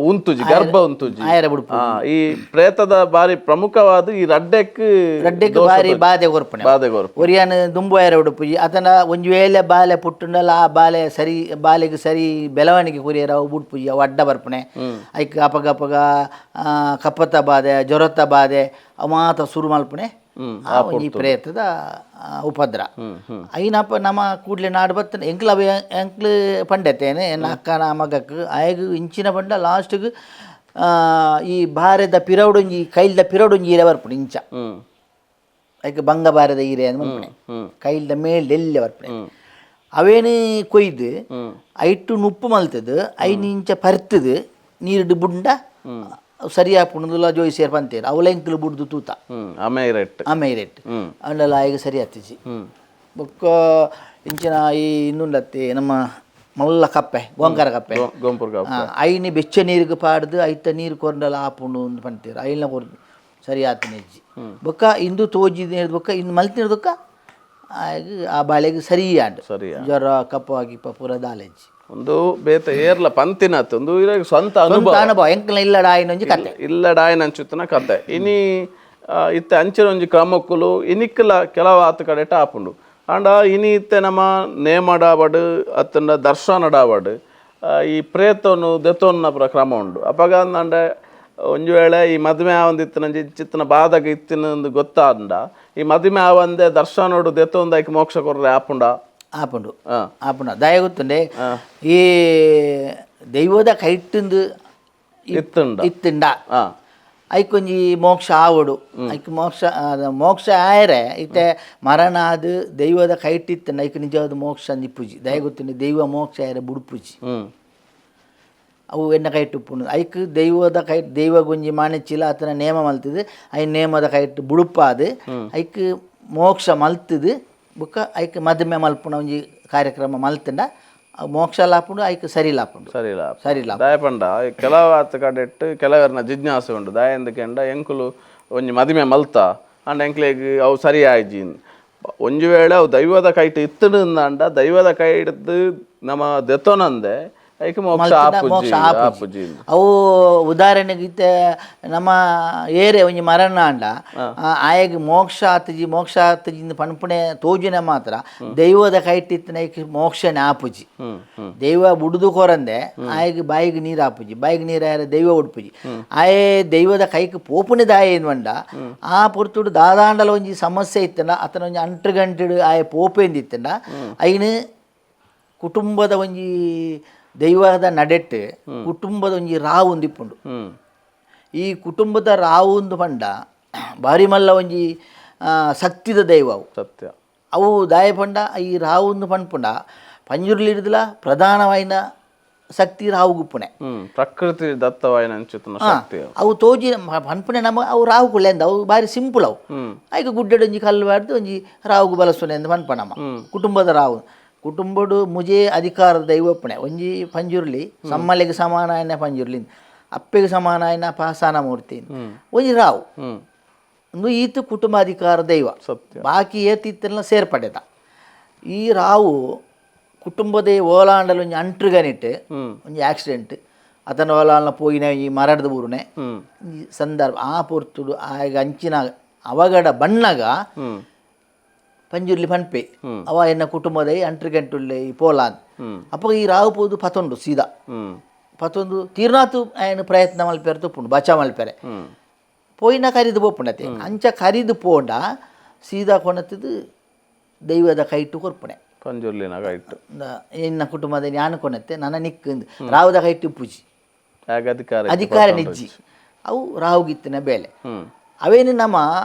ಉಂತುಜಿ, ಗರ್ಭ ಉಂತುಜಿ. ಆಯರ ಬುಡ್ಪು. ಈ ಪ್ರೇತದ ಬಾರಿ ಪ್ರಮುಖವಾದ ಈ ರಡ್ಡೆಕ್ ರಡ್ಡೆಕ್ ದೋಷ ಬಾರಿ ತೋಜಿ. ಬಾಧೆ ಕೊರ್ಪುಣೆ. ಬಾಧೆ ಕೊರ್ಪು. ಒರಿಯಾನ ದುಂಬು ಆಯರ ಉಡುಪುಜಿ, ಅತನ ಒಂಜಿ ವೇಳೆ ಬಾಲೆ ಪುಟ್ಟುಂಡಲ ಆ ಬಾಲೆ ಸರಿ ಬಾಲೆಗ್ ಸರಿ ಬೆಳವಣಿಗೆ ಕೊರಿಯರ ಅವು ಬುಡ್ಪುಜಿ, ಅವು ಅಡ್ಡ ಬರ್ಪುಣೆ. ಐಕ್ ಅಪಗ ಅಪಗ ಕಪ್ಪತ್ತ ಬಾಧೆ, ಜ್ವರತ್ತ ಬಾಧೆ ಅವು ಮಾತ ಶುರು ಮಲ್ಪುಣೆ. ಆ ಒಂಜಿ ಪ್ರೇತದ ಉಪದ್ರ ಐನಪ್ಪ ನಮ್ಮ ಕೂಡ್ಲೆ ನಾಡು ಬತ್ತನ ಎಂಕ್ಲ ಅವ ಎಂಕ್ಲು ಪಂಡೆತೇನೆ ಎನ್ನ ಅಕ್ಕನ ಮಗಕ್ ಆಯಗ್ ಇಂಚಿನ ಪಂಡ ಲಾಸ್ಟ್ಗ್ ಈ ಬಾರೆದ ಪಿರೌಡೊಂಜಿ ಕೈಲ್ದ ಪಿರೌಡೊಂಜಿ ಈರೆ ಬರ್ಪುಂಡು ಇಂಚ. ಐಕ್ ಬಂಗ ಬಾರದ ಈರೆ ಅಂದ್ ಪನ್ಪುಣೆ. ಕೈಲ್ದ ಮೇಲ್ ಎಲ್ಲೆ ಬರ್ಪುಣೆ. ಅವೇನು ಕೊಯ್ದು ಐಟು ನುಪ್ಪು ಮಲ್ತದು ಐನ್ ಇಂಚ ಪರ್ತದು ನೀರುಡು ಬುಂಡ ಸರಿ ಆಪುಂಡುಲ ಜೋಯಿಸೇರ್ ಪಂತೇರು. ಅವಲ ಎಂಕ್ಲು ಬುಡ್ದು ತೂತ. ಅಮೇರೆಟ್. ಅಮೇರೆಟ್ ಅಂಡಲ ಆಯ್ಗೆ ಸರಿ ಆತಿಜಿ. ಬೊಕ್ಕ ಇಂಚಿನ ಈ ಇನ್ನುಂಡತ್ತೆ ನಮ್ಮ ಮಲ್ಲ ಕಪ್ಪೆ, ಗೋಂಕರ ಕಪ್ಪೆ. ಗೋಂಪುರ್ ಕಪ್ಪೆ. ಐನಿ ಬೆಚ್ಚ ನೀರಿಗೆ ಪಾಡ್ದು ಐತ ನೀರು ಕೊರ್ಂಡಲ ಆಪುಂಡು ಅಂದ್ ಪಂತೇರು. ಐನ ಕೊರ್ದು ಸರಿ ಆತನ ಹೆಜ್ಜಿ. ಬೊಕ್ಕ ಇಂದು ತೋಜಿದ ಬೊಕ್ಕ ಇಂದು ಮಲ್ತಿನ ಬೊಕ್ಕ ಆಯ್ಗ್ ಆ ಬಾಳೆಗ್ ಸರಿ ಆಂಡ್. ಸರಿ ಆಂಡ್. ಜ್ವರ ಕಪ್ಪ ಗಿಪ್ಪ ಪೂರ ದಾಲೆಜ್ಜಿ. ಒಂದು ಬೇತೆ ಏರ್ಲ ಪಂತಿನತ್ ಒಂದು ಇರೆಗ್ ಸ್ವಂತ ಅನುಭವ. ಸ್ವಂತ ಅನುಭವ ಎಂಕ್ಲ ಇಲ್ಲಡ ಆಯ್ನೊಂಜಿ ಕತೆ. ಇಲ್ಲಡ ಆಯ್ನಂಚುತ್ತನ ಕತೆ. ಇನಿ ಇತ್ತೆ ಅಂಚಿನ ಒಂಜಿ ಕ್ರಮಕ್ಕುಲು ಇನಿಕ್ಲ ಕೆಲವು ಆತು ಕಡೆಟ ಆಪುಂಡು. ಆಂಡ ಇನಿ ಇತ್ತೆ ನಮ್ಮ ನೇಮಡಾವಡ್ ಅತ್ತಂಡ ದರ್ಶನಡಾವಡ್ ಈ ಪ್ರೇತನು ದೆತೊನ್ನ ಪೂರ ಕ್ರಮ ಉಂಡು. ಅಪಗ ಅಂದಂಡ ಒಂಜಿ ವೇಳೆ ಈ ಮದುವೆ ಆವಂದಿತ್ತಿನ ಚಿತ್ತನ ಬಾಧಕ ಇತ್ತಿನ ಒಂದು ಗೊತ್ತಾಂಡ ಈ ಮದುವೆ ಆವಂದೆ ದರ್ಶನೋಡು ದೆತ್ತೊಂದು ಐಕ್ ಮೋಕ್ಷ ಕೊರ್ರೆ ಆಪುಂಡ? ಆಪುಂಡು. ಆಪುಂಡು. ದಯ ಗೊತ್ತುಂಡೆ, ಈ ದೈವದ ಕೈಟ್ಟಿಂದು ಇತ್ತುಂಡ. ಇತ್ತುಂಡ ಐಕೊಂಜಿ ಮೋಕ್ಷ ಆವಡು. ಐಕ್ ಮೋಕ್ಷ ಮೋಕ್ಷ ಆಯರೆ ಇತ್ತೆ ಮರಣ ಆದ್ ದೈವದ ಕೈಟ್ಟಿತ್ತುಂಡ ಐಕ್ ನಿಜವಾದ ಮೋಕ್ಷ ನಿಪ್ಪುಜಿ. ದಯ ಗೊತ್ತುಂಡೆ, ದೈವ ಮೋಕ್ಷ ಆಯರೆ ಬುಡ್ಪುಜಿ. ಅವು ಎನ್ನ ಕೈಟ್ ಉಪ್ಪುಂಡು. ಐಕ್ ದೈವದ ಕೈ ದೈವ ಗುಂಜಿ ಮಾನೆಚ್ಚಿಲ ಆತನ ನೇಮ ಮಲ್ತದು I ನೇಮದ ಕೈಟ್ ಬುಡುಪಾದು ಐಕ್ ಮೋಕ್ಷ ಮಲ್ತದು ಬುಕ್ಕ ಐಕ್ ಮದುಮೆ ಮಲ್ಪುನ ಒಂಜಿ ಕಾರ್ಯಕ್ರಮ ಮಲ್ತಂಡ ಮೋಕ್ಷ ಲಾಪುಂಡು, ಐಕ್ ಸರಿ ಲಾಪುಂಡು. ಸರಿಲ. ಸರಿಲ. ದಾಯ ಪಂಡ ಕೆಲವು ಆತ್ ಕಡೆಟ್ ಕೆಲವೆರ್ನ ಜಿಜ್ಞಾಸೆ ಉಂಡು. ದಾಯೆಂದ್ ಕೆಂಡ ಎಂಕುಲು ಒಂಜಿ ಮದಿಮೆ ಮಲ್ತ ಆಂಡ ಎಂಕ್ಲೆಗ್ ಅವು ಸರಿ ಆಯ್ಜಿ. ಒಂಜಿ ವೇಳೆ ಅವು ದೈವದ ಕೈಟ್ ಇತ್ತುಂಡು ಅಂಡ ದೈವದ ಕೈಡ್ದು ನಮ ದೆತೊನಂದೆ ಐಕ್ ಮೋಕ್ಷ ಆಪುಜಿ. ಮೋಕ್ಷ ಆಪುಜಿ. ಆಪುಜಿ. ಅವು ಉದಾಹರಣೆಗೆ ಇತ್ತೆ ನಮ್ಮ ಏರೆ ಒಂಜಿ ಮರಣ ಆಂಡ ಆಯಗ್ ಮೋಕ್ಷ ಆತುಜಿ, ಮೋಕ್ಷ ಆತುಜಿ ಇಂದ್ ಪನ್ಪುನೆ ತೋಜುನೆ ಮಾತ್ರ ದೈವದ ಕೈಟ್ ಇತ್ತಿನ ಐಕ್ ಮೋಕ್ಷನೆ ಆಪುಜಿ. ದೈವ ಬುಡುದು ಕೊರಂದೆ ಆಯಗ್ ಬಾಯಿಗ್ ನೀರು ಆಪುಜಿ, ಬಾಯಿಗ್ ನೀರು ಆಯರೆ ದೈವ ಉಡ್ಪುಜಿ. ಆಯೆ ದೈವದ ಕೈಕ್ ಪೋಪುನೆ ದಾಯೆ ಪಂಡ ಆ ಪೊರ್ತುಡು ದಾದಾಂಡಲ ಒಂಜಿ ಸಮಸ್ಯೆ ಇತ್ತಂಡ ಅತನ ಒಂಜಿ ಅಂಟು ಗಂಟೆಡು ಆಯೆ ಪೋಪೇಂದು ಇತ್ತಂಡ ಐನು ಕುಟುಂಬದ ಒಂಜಿ ದೈವದ ನಡೆಟ್ ಕುಟುಂಬದ ಒಂಜಿ ರಾವು ಒಂದಿಪ್ಪುಂಡು. ಈ ಕುಟುಂಬದ ರಾವು ಒಂದು ಪಂಡ ಬಾರಿ ಮಲ್ಲ ಒಂಜಿ ಶಕ್ತಿದ ದೈವ ಅವು. ಸತ್ಯ. ಅವು ದಾಯ ಪಂಡ ಈ ರಾವು ಒಂದು ಪನ್ಪುಂಡ ಪಂಜುರ್ಲಿ ಹಿಡಿದಲ ಪ್ರಧಾನವಾಯಿನ ಶಕ್ತಿ ರಾವು ಗುಪ್ಪುನೆ. ಪ್ರಕೃತಿ ದತ್ತವಾಯಿನ ಅಂಚಿತ್ತಿನ ಶಕ್ತಿ ಅವು. ಅವು ತೋಜಿ ಪನ್ಪುನೆ ನಮ್ಮ ಅವು ರಾವು ಕುಳ್ಳೆಂದ ಅವು ಬಾರಿ ಸಿಂಪಲ್ ಅವು. ಐಕ್ ಗುಡ್ಡೆಡ್ ಒಂಜಿ ಕಲ್ಲು ಬಾರ್ದು ಒಂಜಿ ರಾವುಗು ಬಲಸುನೆ ಅಂದ್ ಪನ್ಪ ನಮ್ಮ ಕುಟುಂಬದ ರಾವು. ಕುಟುಂಬಡು ಮುಜೆ ಅಧಿಕಾರದ ದೈವಪ್ಪಣೆ ಒಂಜಿ ಪಂಜುರ್ಲಿ ಸಮ್ಮಲೆಗ್ ಸಮಾನ ಆಯಿನ ಪಂಜುರ್ಲಿ, ಅಪ್ಪೆಗೆ ಸಮಾನ ಆಯಿನ ಪಾಸಾನ ಮೂರ್ತಿ ಒಂಜಿ ರಾವು. ಉಂದು ಈತ ಕುಟುಂಬ ಅಧಿಕಾರ ದೈವ. ಸತ್ಯ. ಬಾಕಿ ಏತಿತ್ತೆಲ್ಲ ಸೇರ್ಪಡೆದ ಈ ರಾವು ಕುಟುಂಬದ ಓಲಾಂಡಲ ಒಂಜಿ ಅಂಟ್ರುಗನಿಟ್ಟು ಒಂಜಿ ಆಕ್ಸಿಡೆಂಟ್ ಅತನ ಓಲಾಂಡ ಪೋಯಿನ ಈ ಮರಡ್ದ ಬೂರುನೆ ಈ ಸಂದರ್ಭ ಆ ಪೊರ್ತುಡು ಆಗ ಅಂಚಿನ ಅವಗಡ ಬಣ್ಣಗ ಪಂಜುರ್ಲಿ ಪನ್ಪೆ ಅವ ಎನ್ನ ಕುಟುಂಬದ ಅಂಟ್ರುಗಂಟುಳ್ಳೆ ಈ ಪೋಲಾನ್. ಅಪ್ಪ ಈ ರಾವು ಪೋದು ಪತೊಂಡು ಸೀದಾ ಪತೊಂದು ತೀರ್ನಾತು ಆಯನ ಪ್ರಯತ್ನ ಮಲ್ಪೆರೆ ತುಪ್ಪುಂಡು ಬಚಾ ಮಲ್ಪೆರೆ ಪೋಯಿನ ಕರಿದು ಪೋಪುಂಡತೆ. ಅಂಚ ಕರಿದು ಪೋಂಡ ಸೀದಾ ಕೊನತ್ತದು ದೈವದ ಕೈಟು ಕೊರ್ಪುಣೆ. ಪಂಜುರ್ಲಿನ ಕೈಟ್ ಎನ್ನ ಕುಟುಂಬದ ಯಾನು ಕೊನತ್ತೆ ನನ್ನ ನಿಕ್ಕಿಂದು ರಾವುದ ಕೈಟು ಪೂಜಿ ಆಗ ಅಧಿಕಾರ ಅಧಿಕಾರ ನಿಜ್ಜಿ ಅವು ರಾವುಗಿತ್ತಿನ ಬೇಲೆ. ಅವೇನು ನಮ್ಮ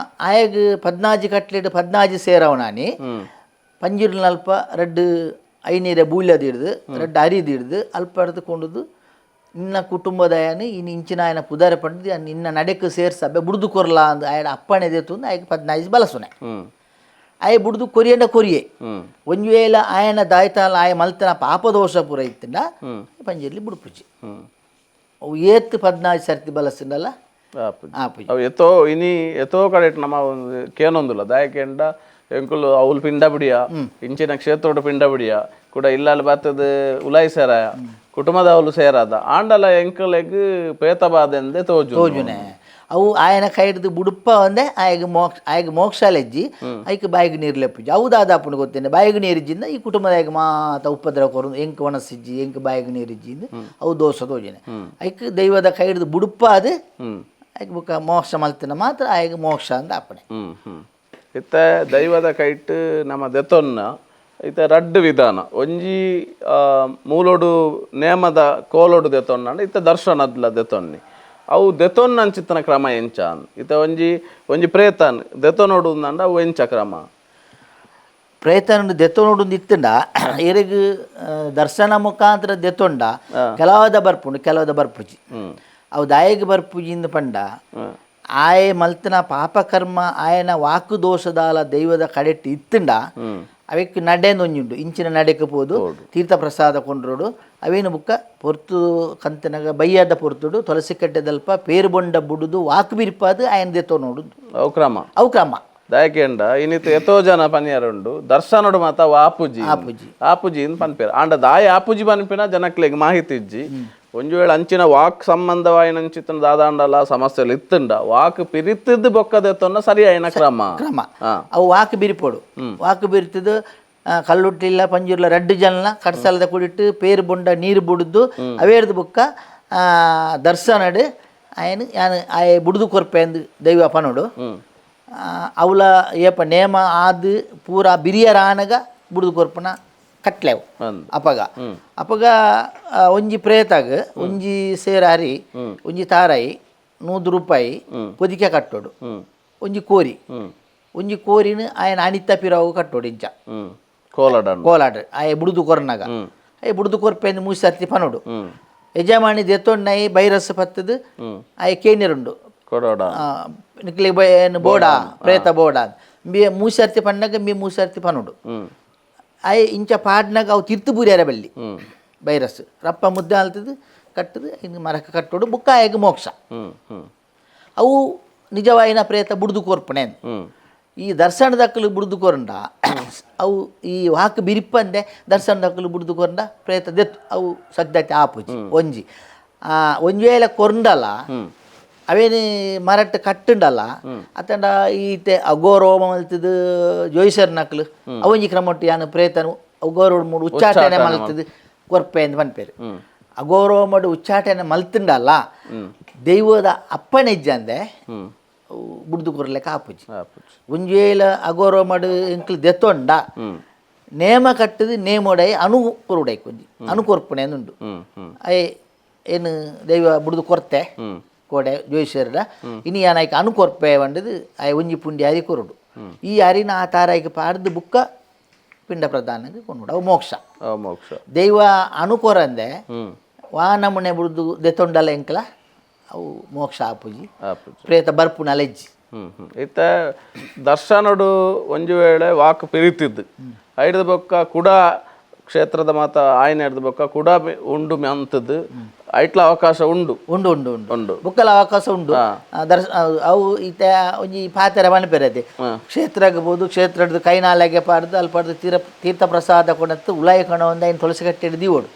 ಆಯಗ್ ಪದ್ನಾಜಿ ಕಟ್ಲೆಡ್ ಪದ್ನಾಜಿ ಸೇರವನಾನಿ ಪಂಜುರ್ಲಿನ ಅಲ್ಪ ರಡ್ಡು ಐನೀರ ಬೂಲ್ಯದ ಹಿಡ್ದು ರಡ್ಡು ಅರಿದು ಹಿಡ್ದು ಅಲ್ಪ ಹಿಡ್ದು ನಿನ್ನ ಕುಟುಂಬದಯನು ಇನ್ನು ಇಂಚಿನ ಆಯನ ಪುದಾರೆ ಪಂಡ್ದು ನಿನ್ನ ನಡೆಕ್ ಸೇರ್ಸಬ್ಬೆ ಬುಡ್ದು ಕೊರ್ಲಾ ಅಂದ್ ಆಯನ ಅಪ್ಪಣೆ ದೇತುಂದು ಆಯಗ್ ಪದ್ನಾಜಿ ಬಲಸುನೆ. ಆಯೆ ಬುಡ್ದು ಕೊರಿಯಂಡ ಕೊರಿಯೆ ಒಂಜಿ ವೇಳೆ ಆಯನ ದಾಯ್ತಾಲ ಆಯ ಮಲ್ತನ ಪಾಪದೋಷ ಪೂರ ಇತ್ತಂಡ ಪಂಜುರ್ಲಿ ಬುಡ್ಪುಜಿ. ಅವು ಏತ್ ಪದ್ನಾಜಿ ಸರ್ತಿ ಬಲಸುಂಡಲ್ಲ ಆಪುಜಿ. ಅವು ಎತ್ತೋ ಇನಿ ಎತ್ತೋ ಕಡೆಟ್ ನಮ್ಮ ಒಂದು ಕೇನೊಂದುಲ್ಲ ದಾಯಕೆಂಡ ಎಂಕುಲು ಅವ್ಲು ಪಿಂಡ ಬಿಡಿಯ ಇಂಚಿನ ಕ್ಷೇತ್ರೋಡು ಪಿಂಡ ಬಿಡಿಯ ಕೂಡ ಇಲ್ಲಲ್ಲಿ ಬತ್ತದ ಉಲಾಯಿ ಸೇರಾಯ ಕುಟುಂಬದ ಅವಲು ಸೇರಾದ ಆಂಡಲ ಎಂಕಲೆಗ್ ಪೇತಬಾದೆಂದೆ ತೋಜು ತೋಜುನೆ. ಅವು ಆಯನ ಕೈಡ್ದು ಬುಡುಪ ಒಂದೆ ಆಯಗ್ ಮೋಕ್ಷ, ಆಯಗ್ ಮೋಕ್ಷ ಲೆಜ್ಜಿ ಐಕ್ ಬಾಯಿಗೆ ನೀರು ಲೆಪ್ಪುಜಿ. ಅವು ದಾದಾಪುಂಡು ಗೊತ್ತೇನೆ ಬಾಯಿಗೆ ನೀರಿಜ್ಜಿಂದ ಈ ಕುಟುಂಬದ ಮಾತ ಉಪದ್ರವ ಕೊರು ಎಂಕ್ ಒಣಸಿಜ್ಜಿ ಎಂಕ್ ಬಾಯಿಗೆ ನೀರಿಜ್ಜಿಂದ ಅವು ದೋಷ ತೋಜುನೆ. ಐಕ್ ದೈವದ ಕೈಡ್ದು ಬುಡುಪ ಅದು ಐಕ್ ಬುಕ್ಕ ಮೋಕ್ಷ ಮಲ್ತಿನ ಮಾತ್ರ ಆಯಗ್ ಮೋಕ್ಷ ಅಂದ ಅಪ್ಪಣೆ. ಇತ್ತೆ ದೈವದ ಕೈಟ್ ನಮ್ಮ ದೆತೊನ್ನ ಇತ್ತೆ ರಡ್ಡು ವಿಧಾನ ಒಂಜಿ ಮೂಲೊಡು ನೇಮದ ಕೋಲೊಡು ದೆತೊನ್ನ ಇತ್ತೆ ದರ್ಶನದ್ಲ ದೆತೊನ್ನಿ ಅವು ದೆತೊನ್ನ ಅಂಚಿತ್ತನ ಕ್ರಮ ಎಂಚ ಇತ್ತೆ ಒಂಜಿ ಒಂಜಿ ಪ್ರೇತನ್ ದೆತೊನೊಡು ಅಂಡ ಅವು ಎಂಚ ಕ್ರಮ? ಪ್ರೇತನ ದೆತ್ತೊನೊಡು ಇತ್ತಂಡ ಎರೆಗ್ ದರ್ಶನ ಮುಖಾಂತರ ದೆತ್ತೊಂಡ ಕೆಲವದ ಬರ್ಪುಂಡು ಕೆಲವದ ಬರ್ಪುಜಿ. ಅವು ದಾಯೆಗ್ ಬರ್ಪುಜಿಂದ ಪಂಡ ಆಯೆ ಮಲ್ತನ ಪಾಪಕರ್ಮ ಆಯನ ವಾಕು ದೋಷದಾಲ ದೈವದ ಕಡೆಟ್ ಇತ್ತಂಡ ಅವೆಕ್ ನಡೆಂದು ಒಂಜುಂಡು ಇಂಚಿನ ನಡೆಕ್ ಪೋದು ತೀರ್ಥ ಪ್ರಸಾದ ಕೊಂಡ್ರೋಡು ಅವೇನು ಬುಕ್ಕ ಪೊರ್ತು ಕಂತನಗ ಬಯ್ಯಾದ ಪೊರ್ತುಡು ತುಳಸಿ ಕಟ್ಟೆದಲ್ಪ ಪೇರು ಬೊಂಡ ಬುಡುದು ವಾಕ್ ಬಿರ್ಪಾದು ಆಯನ ದೆತ್ತೊನೊಡು. ಅವು ಕ್ರಮ. ಅವು ಕ್ರಮ. ದಾಯಕೆಂಡ ಇನ್ನಿತ ಎತ್ತೋ ಜನ ಪನಿಯರುಂಡು ದರ್ಶನೊಡು ಮಾತ ಅವು ಆಪುಜಿ ಆಪುಜಿ. ಆಪುಜಿ ಇಂದ್ ಪನ್ಪೇರು ಆಂಡ ದಾಯ ಆಪುಜಿ ಪನ್ಪಿನ ಜನಕ್ಲೆಗ್ ಮಾಹಿತಿ ಇಜ್ಜಿ. ಒಂಜಿ ವೇಳೆ ಅಂಚಿನ ವಾಕ್ ಸಂಬಂಧವಾಯಿನ ಅಂಚಿತ್ತನ ದಾದಾಂಡಲ ಸಮಸ್ಯೆಲು ಇತ್ತುಂಡ ವಾಕ್ ಪಿರಿತದ್ದು ಬೊಕ್ಕದೆತ್ತೊನ್ನ ಸರಿ ಆಯಿನ ಕ್ರಮ. ಕ್ರಮ ಅವು ವಾಕ್ ಬಿರಿಪೋಡು ವಾಕ್ ಬಿರಿತದ್ದು ಕಲ್ಲುಟ್ಟಿಲ್ಲ ಪಂಜುರ್ಲ ರಡ್ಡು ಜನಲ ಕಡ್ಸಲದ ಕುಡಿಟ್ಟು ಪೇರು ಬೊಂಡ ನೀರು ಬುಡ್ದು ಅವೇರ್ದು ಬುಕ್ಕ ದರ್ಶನಡ್ ಆಯನ್ ಯಾನ್ ಆಯೆ ಬುಡ್ದು ಕೊರ್ಪೆ ಅಂದ್ ದೈವ ಪನೋಡು. ಅವಲ ಏಪ ನೇಮ ಆದ್ ಪೂರ ಬಿರಿಯರ ಆನಗ ಬುಡ್ದು ಕೊರ್ಪುನ ಕಟ್ಲೆವು. ಅಪಗ ಅಪಗ ಒಂಜಿ ಪ್ರೇತಾಗ್ ಒಂಜಿ ಸೇರಾರಿ ಒಂಜಿ ತಾರಾಯಿ 100 ರೂಪಾಯಿ ಪೊದಿಕೆ ಕಟ್ಟೋಡು ಒಂಜಿ ಕೋರಿ ಒಂಜಿ ಕೋರಿನ ಆಯನ ಅಣಿತ ಪಿರಾವು ಕಟ್ಟೋಡು ಇಂಚ ಕೋಲಾಡ ಕೋಲಾಡ ಆಯೆ ಬುಡ್ದು ಕೊರ್ನಗ ಆಯೆ ಬುಡ್ದು ಕೊರ್ಪೆಂದು ಮೂಸರ್ತಿ ಪನೋಡು. ಯಜಮಾನಿ ದೆತ್ತೊಣ್ಣೈ ಬೈರಸ್ ಪತ್ತದು ಆಯೆ ಕೇನಿರುಂಡು ಕೊಡೋಡ ನಿಕ್ಲೆ ಬೋಡ ಪ್ರೇತ ಬೋಡ ಬಿ ಮೂಸರ್ತಿ ಪಣ್ಣಗ ಮಿ ಮೂಸರ್ತಿ ಪನೋಡು. ಆಯೆ ಇಂಚ ಪಾಡ್ನಾಗ ಅವು ತಿರ್ತು ಬೂರ್ಯಾರ ಬಲ್ಲಿ ವೈರಸ್ ರಪ್ಪ ಮುದ್ದೆ ಆಲ್ತದ ಕಟ್ಟದು ಇನ್ನು ಮರಕ್ಕೆ ಕಟ್ಟೋಡು ಬುಕ್ಕ ಆಯಗ ಮೋಕ್ಷ. ಹ್ಮ್ ಹ್ಮ್ ಅವು ನಿಜವಾಯಿನ ಪ್ರೇತ ಬುಡ್ದು ಕೋರ್ಪಣೆ. ಈ ದರ್ಶನದಕ್ಕಲು ಬುಡ್ದು ಕೊರಂಡ ಅವು ಈ ವಾಕ್ ಬಿರಿಪಂದೆ ದರ್ಶನದಕ್ಕಲು ಬುಡ್ದು ಕೊರಂಡ ಪ್ರೇತ ದೆತ್ತು ಅವು ಸದ್ಯತೆ ಆಪುಜಿ ಒಂಜಿ ಒಂಜಿ ವೇಳೆ ಕೊರಂಡಲ ಅವೇನು ಮರಟ್ ಕಟ್ಟುಂಡಲ್ಲ ಅತ್ತಂಡ ಈತೆ ಅಗೋರೋಮ ಮಲ್ತದ ಜೋಯಿಸರ್ ನಕ್ಲು ಅವೊಂಜಿ ಕ್ರಮೊಟ್ಟು ಯಾನು ಪ್ರೇತನು ಅಗೋರೋಡ್ ಮೂಡು ಉಚ್ಚಾಟನೆ ಮಲ್ತದ ಕೊರ್ಪೆ ಅಂತ ಪನ್ಪೇರು. ಅಗೋರೋಮಡು ಉಚ್ಚಾಟನೆ ಮಲ್ತುಂಡಲ್ಲ ದೈವದ ಅಪ್ಪಣೆ ಇಜ್ಜಂದೆ ಬುಡ್ದು ಕೊರ್ಲೆಕ್ಕ ಆಪುಜಿ. ಆಪುಜಿ. ಒಂಜಿ ವೇಳೆ ಅಗೋರೋಮಡು ಎಂಕ್ಲು ದೆತ್ತೊಂಡ ನೇಮ ಕಟ್ಟದು ನೇಮೊಡೈ ಅನು ಕೊರುಡೈ ಒಂಜಿ ಅನು ಕೊರ್ಪಣೆ ಉಂಡು. ಹ್ಮ್ ಹ್ಮ್ ಅಯ್ ಏನು ದೈವ ಬುಡ್ದು ಕೊರ್ತೆ ಕೋಡೆ ಜೋಯಿಸರ್ಡ ಇನಿ ಯಾನಾಯ್ಕ ಅನು ಕೊರ್ಪೆ వంಡದು ಆಯ್ ಒಂಜಿ ಪುಂಡಿ ಅರಿ ಕೊರುಡು ಈ ಅರಿನ ಆ ತಾರಾಯಿಗೆ ಪಾಡ್ದು ಬುಕ್ಕ ಪಿಂಡ ಪ್ರಧಾನಕ್ಕೆ ಕೊಂಡುಡು ಅವು ಮೋಕ್ಷ. ಆ ಮೋಕ್ಷ. ದೈವ ಅನು ಕೊರಂದೆ ವಾ ನಮೂನೆ ಬುಡ್ದು ದೆತ್ತೊಂಡಲ ಎಂಕ್ಲ ಅವು ಮೋಕ್ಷ ಆಪುಜಿ. ಆಪುಜಿ. ಪ್ರೇತ ಬರ್ಪುನ ಅಲೆಜ್ಜಿ. ಹ್ಮ್ ಹ್ಮ್ ಇತ್ತ ದರ್ಶನಡು ಒಂಜಿ ವೇಳೆ ವಾಕ್ ಪಿರಿತಿದ್ದು ಐಡ್ದ ಬೊಕ್ಕ ಕುಡ ಕ್ಷೇತ್ರದ ಮಾತ ಆಯ್ನ ಹಿಡ್ದು ಬೊಕ್ಕ ಕುಡ ಉಂಡು ಮ್ಯಾಂತದ್ದು ಐಟ್ಲ ಅವಕಾಶ ಉಂಡು. ಉಂಡು ಉಂಡು ಉಂಡು. ಉಂಡು. ಬುಕ್ಕಲ ಅವಕಾಶ ಉಂಡು. ದರ್ಶ ಅವು ಈತ ಒಂಜಿ ಪಾತೆರ ಪನ್ಪೆರದೆ ಕ್ಷೇತ್ರ ಆಗಬಹುದು ಕ್ಷೇತ್ರದ ಕೈನಾಲೆಗೆ ಪಾಡ್ದು ಅಲ್ಪ ತೀರ್ಥ ಪ್ರಸಾದ ಕೊಣತ್ತು ಉಲಾಯ ಕಣ ಒಂದು ಐನ್ ತುಳಸಿ ಕಟ್ಟೆ ದೀವೋಡು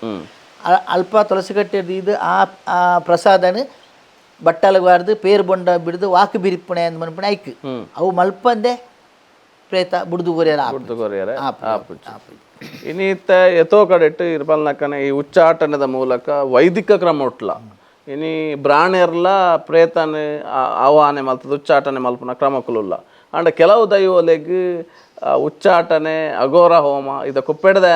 ಅಲ್ಪ ತುಳಸಿ ಕಟ್ಟೆ ದೀದು ಆ ಆ ಪ್ರಸಾದನ ಬಟ್ಟಲು ಬಾರ್ದು ಪೇರು ಬೊಂಡ ಬಿಡ್ದು ವಾಕ್ ಬಿರಿಪುಣೆ ಅಂದ್ ಮನ್ಪುಣೆ ಐಕ್ ಅವು ಮಲ್ಪಂದೆ ಪ್ರೇತ ಬುಡ್ದು ಕೊರಿಯರ ಬುಡ್ದು ಕೊರಿಯರೆ ಆಪುಜಿ. ಆಪುಜಿ. ಇನಿ ಇತ್ತ ಎತೋ ಕಡೆಟ್ ಇರ್ಪಲ್ನಕ್ಕನೆ ಈ ಉಚ್ಚಾಟನದ ಮೂಲಕ ವೈದಿಕ ಕ್ರಮ ಉಟ್ಲ ಇನಿ ಬ್ರಾಣೆರ್ಲ ಪ್ರೇತನ ಆಹ್ವಾನೆ ಮಲ್ತದ ಉಚ್ಚಾಟನೆ ಮಲ್ಪುನ ಕ್ರಮಕುಲುಲ್ಲ. ಆಂಡ ಕೆಲವು ದೈವಲೆಗ್ ಉಚ್ಚಾಟನೆ ಅಘೋರ ಹೋಮ ಇದ ಕುಪ್ಪೆಡದ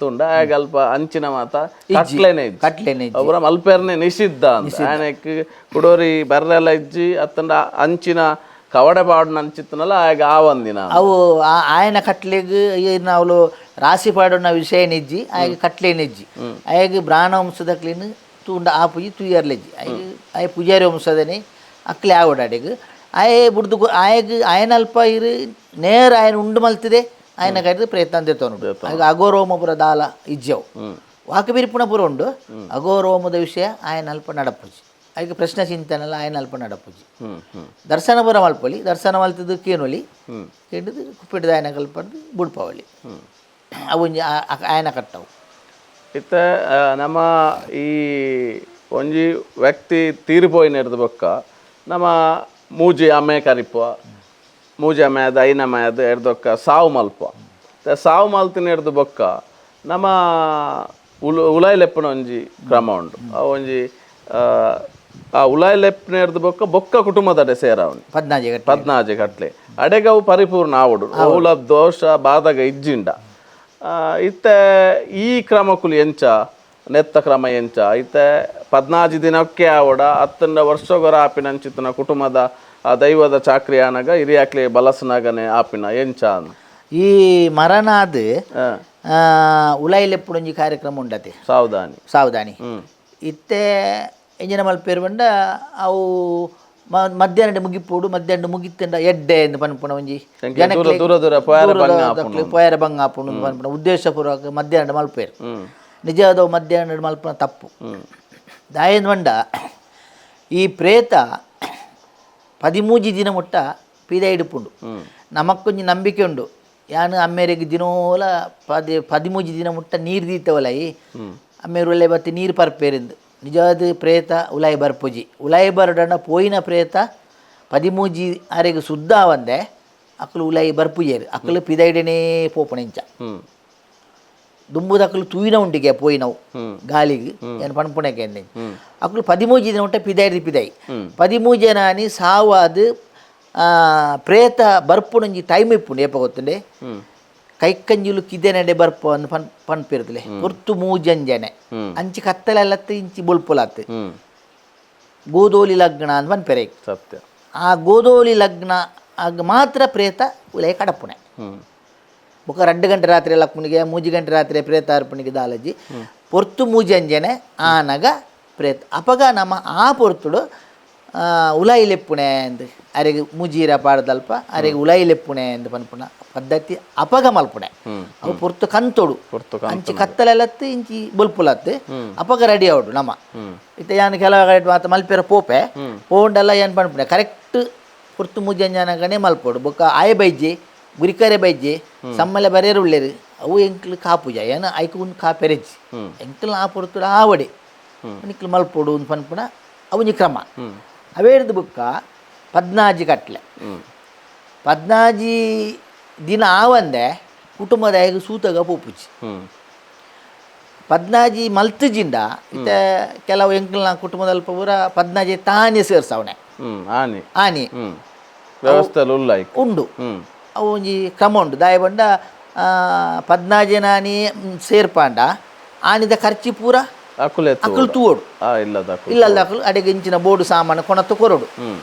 ತುಂಡ ಆಗ ಅಲ್ಪ ಅಂಚಿನ ಮಾತ ಕಟ್ಲೆನೆ ಇಜ್ಜಿ. ಕಟ್ಲೆನೆ ಇಜ್ಜಿ. ಅವರ ಮಲ್ಪೆರ್ನೆ ನಿಷಿದ್ಧ ಅಂತ ಆನೆಕ್ ಕುಡೋರಿ ಬರ್ರೆಲ್ಲ ಇಜ್ಜಿ ಅತ್ತಂಡ ಅಂಚಿನ ಕವಡೆ ಪಾಡುನ ಅಂಚಿತ್ತನಲ್ಲ ಆಗ ಆವಂದಿನ ಅವು ಆಯನ ಕಟ್ಲೆಗ್ ಅವಳು ರಾಶಿ ಪಾಡುನ ವಿಷಯ ನಿಜ್ಜಿ ಆಯಗ ಕಟ್ಲೆ ನಿಜ್ಜಿ ಆಯಗ ಬ್ರಾಹ್ಮಣ ವಂಶದಕ್ಲಿನ ತೂಂಡ ಆ ಪೂಜಿ ತುಯ್ಯರ್ಲೆಜ್ಜಿ ಆಯಗ ಆಯ ಪೂಜಾರಿ ವಂಶದನೆ ಅಕ್ಲೆ ಆವಡಾಡೆಗ್ ಆಯೆ ಬುಡ್ದು ಆಯಗ ಆಯನ ಅಲ್ಪ ಇರು ನೇರ ಆಯನ ಉಂಡು ಮಲ್ತಿದೆ ಆಯನ ಕೈದು ಪ್ರಯತ್ನ ಅಂತೆ ಆಗ ಅಗೋರೋಮಪುರ ದಾಲ ಇಜ್ಜವು ವಾಕಬಿರಿಪುಣ ಪುರ ಉಂಡು ಅಗೋರೋಮದ ವಿಷಯ ಆಯನ ಅಲ್ಪ ನಡಪುಜಿ ಆಯ್ಕೆ ಪ್ರಶ್ನೆ ಚಿಂತನೆಲ್ಲ ಆಯನ ಅಲ್ಪ ನಡಪುಜಿ. ದರ್ಶನ ಪುರ ಮಲ್ಪೊಲಿ ದರ್ಶನ ಮಲ್ತದ್ದು ಕೇನೊಲಿ ಕೇಂಡದು ಕುಪ್ಪಿಟ್ಟದ ಆಯನ ಕಲ್ಪಡ್ದು ಬುಡ್ಪವಳಿ ಅವು ಒಂಜಿ ಆಯನ ಕಟ್ಟವು. ಇತ್ತ ನಮ್ಮ ಈ ಒಂಜಿ ವ್ಯಕ್ತಿ ತೀರಿಪೋಯಿನ ಬೊಕ್ಕ ನಮ್ಮ ಮೂಜಿ ಅಮ್ಮೆ ಕರಿಪುವ ಮೂಜಿ ಅಮ್ಮೆ ಅದು ಐನಮ್ಮೆ ಅದು ಎಡ್ದೊಕ್ಕ ಸಾವು ಮಲ್ಪ ಸಾವು ಮಲ್ತಿನ ಎಡ್ದು ಬೊಕ್ಕ ನಮ್ಮ ಉಲಾಯಿ ಲೆಪ್ಪುನ ಒಂಜಿ ಕ್ರಮ ಉಂಡು. ಆ ಒಂಜಿ ಆ ಉಲಾಯಿ ಲೆಪ್ಪುನ ಎಡ್ದು ಬೊಕ್ಕ ಬೊಕ್ಕ ಕುಟುಂಬದಡೆ ಸೇರವನಿ ಪದ್ನಾಜಿ ಕಟ್ಲೆ. ಪದ್ನಾಜಿ ಕಟ್ಲೆ ಅಡೆಗವು ಪರಿಪೂರ್ಣ ಆವಡು ಉಲ ದೋಷ ಬಾಧಗ ಇಜ್ಜಿಂಡ. ಇತ್ತೆ ಈ ಕ್ರಮಕುಲು ಎಂಚ ನೆತ್ತ ಕ್ರಮ ಎಂಚ ಇತ್ತೆ ಪದ್ನಾಜಿ ದಿನಕ್ಕೆ ಆವಡ ಹತ್ತಂಡ ವರ್ಷಗೊರ ಆಪಿನ ಅಂಚಿತ್ತನ ಕುಟುಂಬದ ಆ ದೈವದ ಚಾಕ್ರಿ ಆನಗ ಹಿರಿಯಾಕ್ಲೆ ಬಲಸನಾಗನೆ ಆಪಿನ ಎಂಚ ಈ ಮರಣಾದ ಉಲಾಯಿಲೆಪ್ಪುಡೊಂಜಿ ಕಾರ್ಯಕ್ರಮ ಉಂಡತೆ ಸಾವಧಾನಿ ಸಾವಧಾನಿ ಇತ್ತೆ ಎಂಜಿನ ಮಲ್ಪೇರು ಪಂಡ ಅವು ಮಧ್ಯಾಹ್ನ ಮುಗಿಪೋಡು ಮಧ್ಯಾಹ್ನ ಮುಗಿತ್ತಂಡ ಎಡ್ಡೆ ಎಂದು ಪನ್ಪುನ ಒಂಜಿ ದೂರ ದೂರ ದೂರ ಪೋಯರ ಬಂಗ ಆಪುಂಡು. ಪೋಯರ ಬಂಗ ಆಪುಂಡು ಪನ್ಪುನ ಉದ್ದೇಶಪೂರ್ವಕ ಮಧ್ಯಾಹ್ನ ಮಲ್ಪೇರು. ನಿಜವಾದ ಮಧ್ಯಾಹ್ನ ಮಲ್ಪುನ ತಪ್ಪು. ದಾಯನ್ ಪಂಡ ಈ ಪ್ರೇತ 13 ದಿನ ಮುಟ್ಟ ಪೀದ ಇಡುಪುಂಡು. ನಮಕ್ಕೊಂಜಿ ನಂಬಿಕೆ ಉಂಡು ಯಾನು ಅಮ್ಮೇರಿಗೆ ದಿನೋಲ 13 ದಿನ ಮುಟ್ಟ ನೀರು ದೀತವಲೈ ಅಮ್ಮೇರು ಒಳ್ಳೆ ಬತ್ತಿ ನೀರು ಪರ್ಪೇರಿಂದು. ನಿಜವಾದ ಪ್ರೇತ ಉಲಾಯಿ ಬರ್ಪುಜಿ. ಉಲಾಯಿ ಬರಡಣ ಪೋಯಿನ ಪ್ರೇತ 13 ಅರೆಗೆ ಶುದ್ಧ ಆವಂದೆ ಅಕ್ಲು ಉಲಾಯಿ ಬರ್ಪುಜೇರು ಅಕ್ಲು ಪಿದೈಡನೇ ಪೋಪಣೆಂಚ ದುಂಬುದಕ್ಲು ತೂಯಿನ ಉಂಡಿಗೆ ಪೋಯಿನವು ಗಾಲಿಗೆ ಏನು ಪಣಪುಣಕ್ಕೆ ಅಕ್ಲು 13 ದಿನ ಉಂಟ ಪಿದೈಡಿ ಪಿದೈ 13 ಜನಾನಿ ಸಾವಾದ ಪ್ರೇತ ಬರ್ಪುನೊಂಜಿ ಟೈಮ್ ಇಪ್ಪುಂಡು ಏಪ ಗೊತ್ತುಂಡೆ ಕೈಕಂಜಿಲು ಕಿದೆನಡೆ ಬರ್ಪು ಅಂದ್ ಪನ್ ಪನ್ಪಿರ್ತಲೆ ಪೊರ್ತು ಮೂಜಂಜನೆ ಅಂಚಿ ಕತ್ತಲೆಲ್ಲತ್ತು ಇಂಚಿ ಬೊಲ್ಪುಲತ್ತು ಗೋದೋಲಿ ಲಗ್ನ ಅಂದ್ ಪನ್ಪೆರೆ ಸತ್ಯ. ಆ ಗೋದೋಲಿ ಲಗ್ನ ಆಗ ಮಾತ್ರ ಪ್ರೇತ ಉಲಯ ಕಡಪುಣೆ. ಬೊಕ 2 ಗಂಟೆ ರಾತ್ರಿ ಲಕ್ಕುನಿಗೆ 3 ಗಂಟೆ ರಾತ್ರಿ ಪ್ರೇತ ಅರ್ಪಣಿಗೆ ದಾಲಜಿ ಪೊರ್ತು ಮೂಜಂಜನೆ ಆನಗ ಪ್ರೇತ ಅಪಗ ನಮ್ಮ ಆ ಪೊರ್ತುಡು ಉಲಾಯಿ ಲೆಪ್ಪುಣೆ ಅಂದ್ ಅರೆಗ್ ಮುಜೀರ ಪಾಡ್ದಲ್ಪ ಅರೆಗ್ ಉಲಾಯಿ ಲೆಪ್ಪುಣೆ ಅಂದ್ ಪನ್ಪುನ ಪದ್ಧತಿ ಅಪಗ ಮಲ್ಪುಣೆ. ಅವು ಪೊರ್ತು ಕಂತೊಡು, ಅಂಚಿ ಕತ್ತಲೆಲತ್ತು ಇಂಚಿ ಬೊಲ್ಪುಲತ್ತು ಅಪಗ ರೆಡಿ ಆವಡು ನಮ್ಮ. ಇತ್ತೆ ಯಾನ್ ಕೆಲವು ಕಡೆ ಮಾತ ಮಲ್ಪೆರ ಪೋಪೆ ಪೋಂಡಲ್ಲ ಏನ್ ಪನ್ಪುಣೆ ಕರೆಕ್ಟ್ ಪೊರ್ತು ಮೂಜಂಜನಗನೇ ಮಲ್ಪೊಡು. ಬೊಕ್ಕ ಆಯ ಬೈಜೆ ಗುರಿಕರೆ ಬೈಜೆ ಸಮ್ಮಲೆ ಬರೆಯರು ಉಳ್ಳೇರು ಅವು ಎಂಕ್ಲು ಕಾಪುಜ ಏನ ಐಕ್ ಉಂದು ಕಾಪೆರೆಜ್ಜಿ ಎಂಕ್ಲು ಆ ಪೊರ್ತುಡು ಆವಡೆ ನಿಕ್ಲು ಮಲ್ಪೊಡು ಉಂದು ಪನ್ಪುನ ಅವೊಂಜಿ ಕ್ರಮ. ಅವೇರ್ದು ಬುಕ್ಕ ಪದ್ನಾಜಿ ಕಟ್ಲೆ ಪದ್ನಾಜಿ ದಿನ ಆವಂದೆ ಕುಟುಂಬದಾಯಗ ಸೂತಗ ಪೋಪುಜಿ. ಪದ್ನಾಜಿ ಮಲ್ತುಜಿಂಡ ಇತ್ತೆ ಕೆಲವು ಎಂಕ್ಲ್ನ ಕುಟುಂಬದಲ್ಪ ಪೂರ ಪದ್ನಾಜಿ ತಾನೇ ಸೇರ್ಸವಣೆ ಆನಿ ಆನಿ ವ್ಯವಸ್ಥೆ ಉಂಡು. ಅವು ಒಂಜಿ ಕ್ರಮ ಉಂಡು. ದಾಯ ಪಂಡ ಪದ್ನಾಜಿ ಸೇರ್ಪಾಂಡ ಆನಿದ ಖರ್ಚಿ ಪೂರ ಅಕುಲು ತೂವೊಡು, ಇಲ್ಲದ ಅಕುಲು ಅಡೆಗೆ ಇಂಚಿನ ಬೋರ್ಡು ಸಾಮಾನು ಕೊಣತ್ತು ಕೊರೊಡು.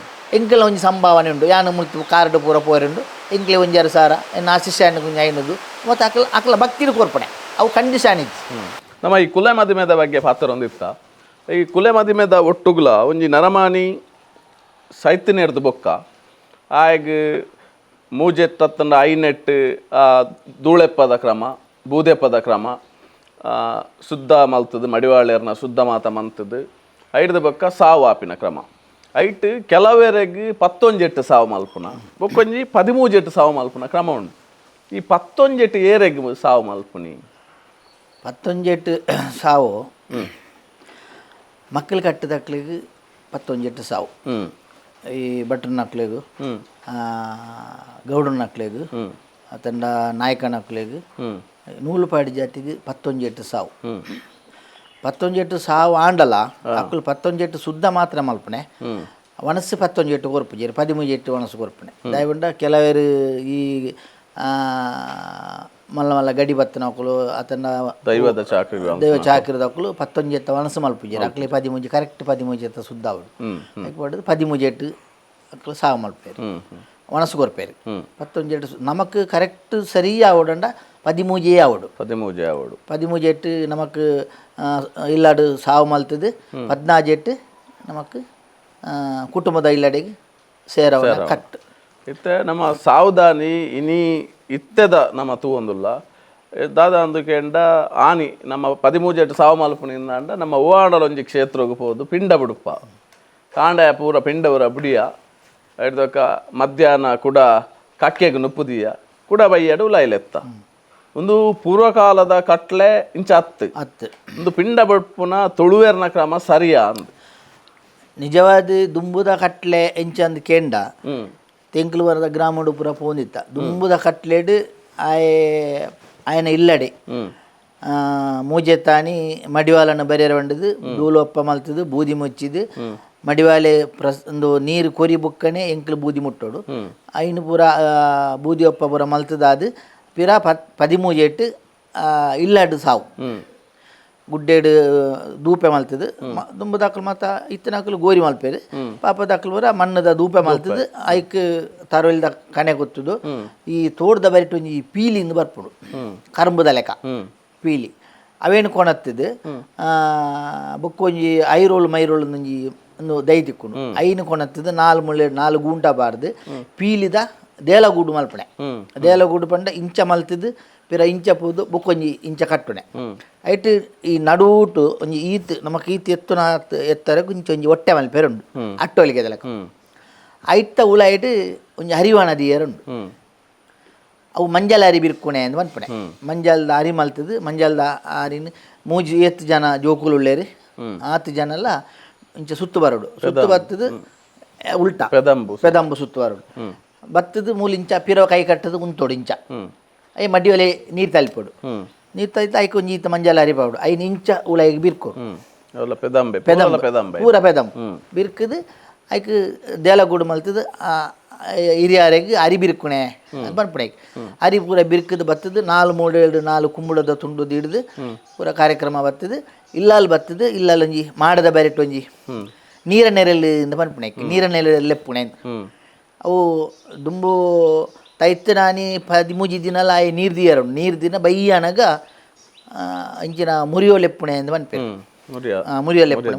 ಎಂಕಲ ಒಂಜಿ ಸಂಭಾವನೆ ಉಂಡು, ಯಾನು ಮುಲ್ತು ಕಾರ್ಡ್ ಪೂರ ಪೋರುಂಡು ಎಂಕ್ಲೆ ಒಂಜಾರು ಸಾರ ಎನ್ನ ಅಸಿಸ್ಟೆಂಟ್ ಒಂಜಿ ಐನೂರು ಮತ್ತು ಅಕಲ್ ಅಕಲ ಭಕ್ತಿರು ಕೊರ್ಪಣೆ ಅವು ಕಂಡೀಷನ್ ಇತ್ತು. ನಮ್ಮ ಈ ಕುಲೆ ಮದಿಮೆದ ಬಗ್ಗೆ ಪಾತ್ರ ಒಂದಿತ್ತ. ಈ ಕುಲೆ ಮದಿಮೆದ ಒಟ್ಟುಗುಲ ಒಂಜಿ ನರಮಾನಿ ಸೈತಿನೆರ್ದು ಬೊಕ್ಕ ಆಯಗ್ ಮೂಜೆತ್ತತ್ತಂಡ ಐನೆಟ್ಟು ಧೂಳೆಪ್ಪದ ಕ್ರಮ ಬೂದೆಪ್ಪದ ಕ್ರಮ ಶುದ್ಧ ಮಲ್ತದು ಮಡಿವಾಳೆರ್ನ ಶುದ್ಧ ಮಾತ ಮಂತದು ಐಡ್ದ ಬೊಕ್ಕ ಸಾವು ಆಪಿನ ಕ್ರಮ. ಐಟ್ ಕೆಲವೆರೆಗ್ ಪತ್ತೊಂಜೆಟ್ಟು ಸಾವು ಮಲ್ಪುನ ಬೊಕ್ಕೊಂಜಿ ಪದಿಮೂಜೆಟ್ಟು ಸಾವು ಮಲ್ಪುನ ಕ್ರಮ ಉಂಡು. ಈ ಪತ್ತೊಂಜೆಟ್ಟು ಏರೆಗ್ ಸಾವು ಮಲ್ಪುನಿ? ಪತ್ತೊಂಜೆಟ್ಟು ಸಾವು ಮಕ್ಕಳು ಕಟ್ಟಿದಕ್ಲಿಗೆ ಪತ್ತೊಂಜೆಟ್ಟು ಸಾವು. ಈ ಭಟ್ರನಕ್ಲೆಗ್, ಗೌಡನಕ್ಲೆಗ್, ತಂಡ ನಾಯಕನಕ್ಲೆಗ್, ನೂಲುಪಾಡಿ ಜಾತಿಗೆ ಪತ್ತೊಂಜೆಟ್ಟು ಸಾವು. ಪತ್ತೊಂಜೆಟ್ಟು ಸಾವು ಆಂಡಲ ಅಕ್ಕಲು ಪತ್ತೊಂಜೆಟ್ಟು ಶುದ್ಧ ಮಾತ್ರ ಮಲ್ಪನೆ, ಒಣಸು ಪತ್ತೊಂಜೆಟ್ಟು ಕೊರ್ಪುಜೆರ್, ಪದಿಮೂಜೆಟ್ಟು ಒಣಸು ಕೊರ್ಪುನೆ. ದಯವಂಡ ಕೆಲವರು ಈ ಮಲ್ಲ ಮಲ್ಲ ಗಡಿ ಬತ್ತನಕುಲು ಅತನ ದೈವದ ಚಾಕ್ರಿ ದೈವ ಚಾಕ್ರಿದಕ್ಕಲು ಪತ್ತೊಂಜೆತ್ತ ಒಣಸು ಮಲ್ಪುಜೆರ್, ಅಕ್ಲೆ ಪದಿಮೂಜಿ ಕರೆಕ್ಟ್ ಪದಿಮೂಜೆತ್ತ ಶುದ್ಧ ಆವಡು ಪಡೆದು ಪದಿಮೂಜೆಟ್ಟು ಅಕ್ಲು ಸಾವು ಮಲ್ಪೇರು, ಒಣಸು ಕೊರ್ಪೇರು. ಪತ್ತೊಂಜೆಟ್ಟು ನಮಕ್ ಕರೆಕ್ಟ್ ಸರಿ ಆವಡಂಡ ಪದಿಮೂಜೆ ಆವಡು, ಪದಿಮೂಜೆ ಆವಡು. ಪದಿಮೂಜೆಟ್ಟು ನಮಕ್ ಇಲ್ಲಾಡು ಸಾವು ಮಲ್ತದು ಪದ್ನಾಜೆಟ್ಟು ನಮಕ್ ಕುಟುಂಬದ ಇಲ್ಲಡೆಗೆ ಸೇರವನ ಕಟ್ಟು. ಇತ್ತೆ ನಮ್ಮ ಸಾವುದಾನಿ ಇನಿ ಇತ್ತೆದ ನಮ್ಮ ತೂವೊಂದುಲ್ಲ ದಾದ ಅಂದುಕೆಂಡ ಆನಿ ನಮ್ಮ ಪದಿಮೂಜೆಟ್ಟು ಸಾವು ಮಲ್ಪುನಿಂದಾಂಡ ನಮ್ಮ ಓವಾಡಲೊಂಜಿ ಕ್ಷೇತ್ರಗ್ ಪೋದು ಪಿಂಡ ಬುಡುಪ ಕಾಂಡ ಪೂರ ಪಿಂಡವರ ಬುಡಿಯ ಐಡ್ದೊಕ್ಕ ಮಧ್ಯಾಹ್ನ ಕುಡ ಕಕ್ಕೆಗ್ ನುಪ್ಪುದೀಯ ಕುಡ ಬಯ್ಯಡು ಉಲಾಯಿಲೆತ್ತ. ಒಂದು ಪೂರ್ವಕಾಲದ ಕಟ್ಲೆ ಇಂಚ ಅತ್ತು ಅತ್ತು ಒಂದು ಪಿಂಡ ಬುಡ್ಪುನ ತುಳುವೆರ್ನ ಕ್ರಮ ಸರಿಯಾ ಅಂದ್. ನಿಜವಾದ ದುಂಬುದ ಕಟ್ಲೆ ಎಂಚ ಅಂದ್ ಕೇಂಡ ತೆಂಕುಲು ಬರದ ಗ್ರಾಮಡು ಪೂರ ಪೋಂದಿತ್ತ ದುಂಬುದ ಕಟ್ಲೆಡ್ ಆಯೆ ಆಯನ ಇಲ್ಲಡೆ ಮೂಜೆತ್ತಾನಿ ಮಡಿವಾಳನ ಬರಿಯರ ಬಂಡದು ದೂಲೊಪ್ಪ ಮಲ್ತದು ಬೂದಿ ಮುಚ್ಚಿದು ಮಡಿವಾಲೆ ಪ್ರಸ್ ಒಂದು ನೀರು ಕೊರಿ ಬುಕ್ಕನೆ ಎಂಕ್ಲು ಬೂದಿ ಮುಟ್ಟೋಡು ಐನು ಪೂರ ಬೂದಿ ಒಪ್ಪ ಪೂರ ಮಲ್ತದಾದು ಪಿರ ಪದಿಮೂಜೆಟ್ಟು ಇಲ್ಲಾಡು ಸಾವು ಗುಡ್ಡೆಡು ದೂಪೆ ಮಲ್ತದು ದುಂಬುದಾಕಲು ಮಾತ ಇತ್ತಿನಕಲು ಗೋರಿ ಮಲ್ಪೇರು ಪಾಪದಾಕಲು ಪೂರ ಮಣ್ಣದ ದೂಪೆ ಮಲ್ತದು ಐಕ್ ತರೋಲ್ದ ಕಣೆ ಗೊತ್ತದು. ಈ ತೋಡ್ದ ಬರಿಟ್ ಒಂಜಿ ಪೀಲಿಂದ ಬರ್ಪುಡು ಕರಂಬುದ ಲೆಕ್ಕ ಪೀಲಿ ಅವೇನು ಕೊಣತ್ತದು ಬೊಕ್ಕ ಒಂಜಿ ಐರೋಳು ಮೈರೋಳು ಒಂಜಿ ಒಂದು ದೈ ತಿಕ್ಕುಂಡು ಐನು ಕೊಣತ್ತದು ನಾಲ್ ಮುಳ್ಳೆ ನಾಲ್ ಗೂಂಟ ಬಾರ್ದು ಪೀಲಿದ ದೇಲಗೂಡು ಮಲ್ಪಣೆ. ದೇಲಗೂಡು ಪಂಡ ಇಂಚ ಮಲ್ತದು ಪಿರ ಇಂಚ ಪೋದು ಬೊಕ್ಕೊಂಜಿ ಇಂಚ ಕಟ್ಟುಣೆ ಐಟ್ ಈ ನಡುಟು ಒಂಜಿ ಈತ್ ನಮಕ್ ಈತ್ ಎತ್ತುನ ಎತ್ತರ ಇಂಚ ಒಂಜಿ ಒಟ್ಟೆ ಮಲ್ಪೆರುಂಡು ಅಟ್ಟೋಲಿಗೆ ಲೆಕ್ಕ ಐತ ಉಲಾಯಿಟ್ ಒಂಜಿ ಹರಿವಾಣ ದಿಯರುಂಡು ಅವು ಮಂಜಲ್ ಅರಿ ಬಿರ್ಕುಣೆ ಅಂದ್ ಮನ್ಪುಣೆ. ಮಂಜಲ್ದ ಅರಿ ಮಲ್ತದು ಮಂಜಲ್ದ ಅರಿನ ಮೂಜಿ ಏತ್ ಜನ ಜೋಕುಲು ಉಳ್ಳೇರಿ ಆತ್ ಜನ ಎಲ್ಲ ಇಂಚ ಸುತ್ತು ಬರೋಡು ಸುತ್ತು ಬತ್ತದು ಉಲ್ಟಾ ಪೆದಂಬು ಪೆದಂಬು ಸುತ್ತು ಬರೋಡು ಬತ್ತದು ಮೂಲು ಇಂಚ ಪಿರವ ಕೈ ಕಟ್ಟದು ಉಂತೋಡು ಇಂಚ I ಮಡ್ಡಿ ಒಲೆ ನೀರು ತಲಿಪೋಡು ನೀರು ತಲಿತ ಐಕ್ ಒಂಜಿ ಈತ ಮಂಜಲ್ ಅರಿ ಪಾವಡು ಐನ್ ಇಂಚ ಉಳಾಯಿಗೆ ಬಿರ್ಕೋಡು ಪೆದಂಬೆ ಪೆದಂಬೆ ಪೂರ ಪೆದಂಬು ಬಿರ್ಕುದು ಐಕ್ ದೇಲಗೂಡು ಮಲ್ತದು ಹಿರಿಯರಿಗೆ ಅರಿ ಬಿರ್ಕುಣೆ ಪನ್ಪುಣೆ. ಅರಿ ಪೂರ ಬಿರ್ಕುದು ಬತ್ತದು ನಾಲ್ ಮೂಡು ಎರಡು ನಾಲ್ ಕುಂಬಳದ ತುಂಡು ಹಿಡಿದು ಪೂರ ಕಾರ್ಯಕ್ರಮ ಬತ್ತದು ಇಲ್ಲಾಲ್ ಬತ್ತದು ಇಲ್ಲಾಲ್ ಒಂಜಿ ಮಾಡದ ಬರೆಟ್ ಒಂಜಿ ನೀರ ನೆರಳು ಇಂದ ಪನ್ಪುಣೆ ನೀರ ನೆರಳು ಲೆಪ್ಪುಣೆ. ಅವು ದುಂಬು ತೈತ್ ನಾನಿ ಪದಿಮೂಜಿ ದಿನಲ ಆಯ್ ನೀರು ದಿಯರು ನೀರು ದಿನ ಬಯ್ಯನಗ ಇಂಚಿನ ಮುರಿಯೋ ಲೆಪ್ಪುಣೆ ಅಂದ್ ಪನ್ಪೆರ್. ಮುರಿಯೋ ಲೆಪ್ಪುಣೆ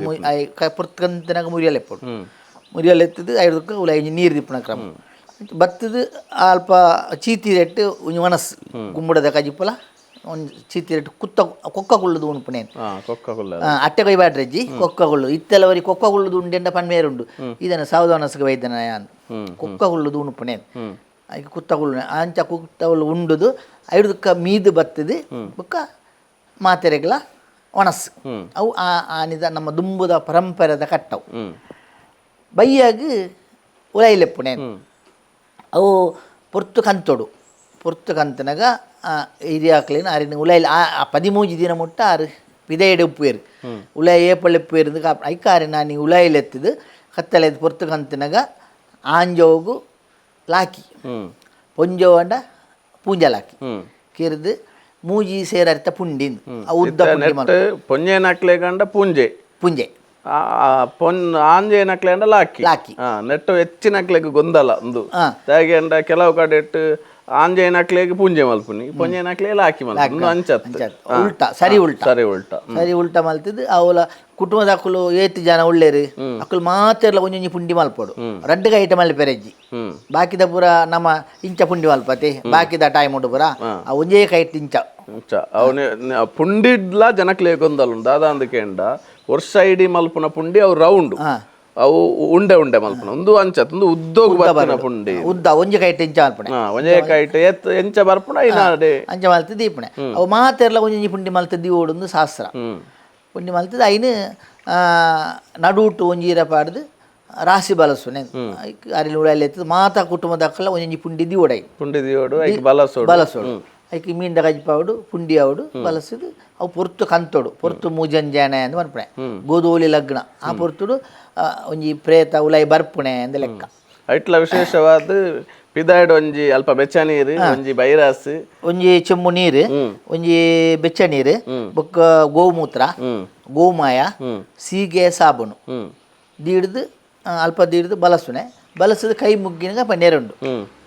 ಪೊರ್ತುಕಂತನಾಗ ಮುರಿಯೋ ಲೆಪ್ಪುಡು. ಮುರಿಯಲ್ ಎತ್ತದು ಐದಕ್ಕೆ ಉಲಾಯಿ ಒಂಜಿ ನೀರು ದಿಪ್ಪುನ ಕ್ರಮ ಬತ್ತದು ಅಲ್ಪ ಚೀತಿ ರೆಟ್ಟು ಒಂಜಿ ಒಣಸ್ ಗುಂಬುಡದ ಕಜಿಪುಲ ಒಂಜಿ ಚೀತಿ ರೆಟ್ಟು ಕುತ್ತ ಕೊಕ್ಕ ಕುಳ್ಳುದು ಉಣುಪುನೇನು. ಕೊಕ್ಕ ಕುಲ್ಲ. ಅಟ್ಟೆ ಕೊಯ್ ಬ್ಯಾಡ್ರಜ್ಜಿ ಕೊಕ್ಕ ಕುಳ್ಳು ಇತ್ತೆಲ್ಲ ವರಿ ಕೊಕ್ಕ ಕುಳ್ಳುದು ಉಂಡೆಂಡ ಪನ್ಮೇರುಂಡು ಇದನ್ನ ಸಾವಧಾನಸ್ಗೆ ವೈದ್ಯನ ಯಾನ್ ಕೊಕ್ಕ ಕುಳ್ಳುದು ಉಣುಪುನೇನು. ಐಕ್ ಕುತ್ತ ಕುಳ್ಳು ಅಂಚ ಕುತ್ತ ಕುಳ್ಳು ಉಂಡುದು ಐಡುದಕ್ಕ ಮೀದು ಬತ್ತದು ಬೊಕ್ಕ ಮಾತೆರೆಗ್ಲ ಒಣಸ್ ಅವು ಆ ಆನಿದ ನಮ್ಮ ದುಂಬುದ ಪರಂಪರೆದ ಕಟ್ಟವು. ಬಯ್ಯಾಗ ಉಲೈಲೆಪ್ಪುಣೆ ಅವು ಪೊರ್ತು ಕಂತೊಡು ಪೊರ್ತು ಕಂತನಗ ಹಿರಿಯಾಕ್ಲೇನು ಅರಿನ ಉಲೈಲ್ ಆ 13 ದಿನ ಮುಟ್ಟ ಆರು ಪಿದೈಡೆ ಉಪ್ಪುವೇರು ಉಲಾಯಿ ಏಪಳ್ಳಿ ಉಪ್ಪುವೇರು ಐಕ ಆರೆ ನಾನು ಉಲಾಯಿಲ್ ಎತ್ತದು ಕತ್ತಲೆ ಪೊರ್ತು ಕಂತನಗ ಆಂಜೋಗು ಲಾಕಿ ಪೊಂಜೋವಂಡ ಪೂಂಜ ಲಾಕಿ ಕಿರ್ದು ಮೂಜಿ ಸೇರರ್ತ ಪುಂಡಿಂದು ಆ ಉದ್ದ ಪುಂಡಿ. ನೆಟ್ ಪೊಂಜೆ ಗಂಡ ಪೂಂಜೆ. ಪುಂಜೆ. ಪೊನ್ ಆಂಜೆ ಅಂಡ ಲಾಕಿ. ಲಾಕಿ. ನೆಟ್ಟು ಹೆಚ್ಚಿನಕ್ಲೆಗ್ ಗೊಂದಲ ಉಂದು. ದಾಯೆ ಅಂಡ ಕೆಲವು ಕಡೆ ಇಟ್ಟು ಆಂಜೆ ನಕ್ಲೆಗ್ ಪೂಂಜೆ ಮಲ್ಪುನಿ, ಪೊಂಜೆ ನಕ್ಲೆ ಲಾಕಿ ಮಲ್ಪುನಿ, ಉಂದು ಅಂಚತ್ತು. ಅಂಚತ್ತು. ಉಲ್ಟಾ, ಸರಿ ಉಲ್ಟಾ. ಸರಿ ಉಲ್ಟಾ. ಸರಿ ಉಲ್ಟಾ ಮಲ್ತಿದ್ದು ಅವಲ ಕುಟುಂಬದ ಅಕುಲು ಏತ್ ಜನ ಉಳ್ಳೇರು ಅಕುಲು ಮಾತೆರ್ಲ ಒಂಜೊಂಜಿ ಪುಂಡಿ ಮಲ್ಪೊಡು. ರಡ್ಡ್ ಐಟಮ್ ಮಲ್ಪೆರೆಜ್ಜಿ. ಬಾಕಿದ ಪೂರ ನಮ್ಮ ಇಂಚ ಪುಂಡಿ ಮಲ್ಪತಿ ಬಾಕಿದ ಟೈಮ್ ಉಂಡು ಪೂರ ಆ ಒಂಜೇ ಕೈಟ್ ಇಂಚ. ಅಂಚ ಅವನೇ ಪುಂಡಿಡ್ಲ ಜನಕ್ಲೆ ಗೊಂದಲ ಉಂಡು. ದಾದ ಅಂದಕೇಂಡ ವರ್ಷ ಇಡೀ ಮಲ್ಪುನ ಪುಂಡಿ ಅವು ರೌಂಡ್, ಅವು ಉಂಡೆ ಉಂಡೆ ಮಲ್ಪುನ. ಒಂದು ಅಂಚತ್ ಒಂದು ಉದ್ದೋಗು ಬರ್ಪಿನ ಪುಂಡಿ. ಉದ್ದ ಒಂಜಿ ಕೈಟ್ ಇಂಚ ಮಲ್ಪುಣೆ. ಒಂಜೇ ಕೈಟ್ ಎತ್ ಎಂಚ ಬರ್ಪುನ ಐನಾಡೆ ಅಂಚ ಮಲ್ತು ದೀಪಣೆ ಅವು ಮಾತೆರ್ಲ ಒಂಜೊಂಜಿ ಪುಂಡಿ ಮಲ್ತು ದೀವೊಡುಂದು ಶಾಸ್ತ್ರ. ಪುಂಡಿ ಮಲ್ತದ ಐನು ನಡುಟು ಒಂಜಿ ಇರ ಪಾಡ್ದು ರಾಶಿ ಬಲಸುನೆ ಅರಿಲ್ ಉಳಾಲಿ ಎತ್ತದು ಮಾತಾ ಕುಟುಂಬದಕ್ಕಲ ಒಂಜೊಂಜಿ ಪುಂಡಿ ದೀವೊಡೈ. ಪುಂಡಿ ದಿಯೋಡು, ಐಕ್ ಬಲಸೋಡು. ಬಲಸೋಡು. ಐಕ್ ಮೀನ್ದ ಕಜಿಪಾವಡು ಪುಂಡಿ ಆವಡು ಬಲಸುದು. ಅವು ಪೊರ್ತು ಕಂತೋಡು ಪೊರ್ತು ಮೂಜಂಜಾನೆ ಅಂದ್ ಪನ್ಪುಣೆ ಗೋಧೂಳಿ ಲಗ್ನ ಆ ಪೊರ್ತುಡು ಒಂಜಿ ಪ್ರೇತ ಉಲಾಯಿ ಬರ್ಪುಣೆ ಅಂದ್ ಲೆಕ್ಕ. ಐಟ್ಲ ವಿಶೇಷವಾದ ಪಿದಾಯ್ಡ್ ಒಂಜಿ ಅಲ್ಪ ಬೆಚ್ಚ ನೀರು, ಒಂಜಿ ಬೈರಾಸ್, ಒಂಜಿ ಚೆಂಬು ನೀರು, ಒಂಜಿ ಬೆಚ್ಚ ನೀರು, ಬೊಕ್ಕ ಗೋಮೂತ್ರ, ಗೋಮಾಯ, ಸೀಗೆ ಸಾಬೂನು ದೀಡ್ದು ಅಲ್ಪ ದೀಡ್ದು ಬಲಸುನೆ. ಬಲಸದ ಕೈ ಮುಗ್ಗಿನಾಗ ಪನ್ನೇರುಂಡು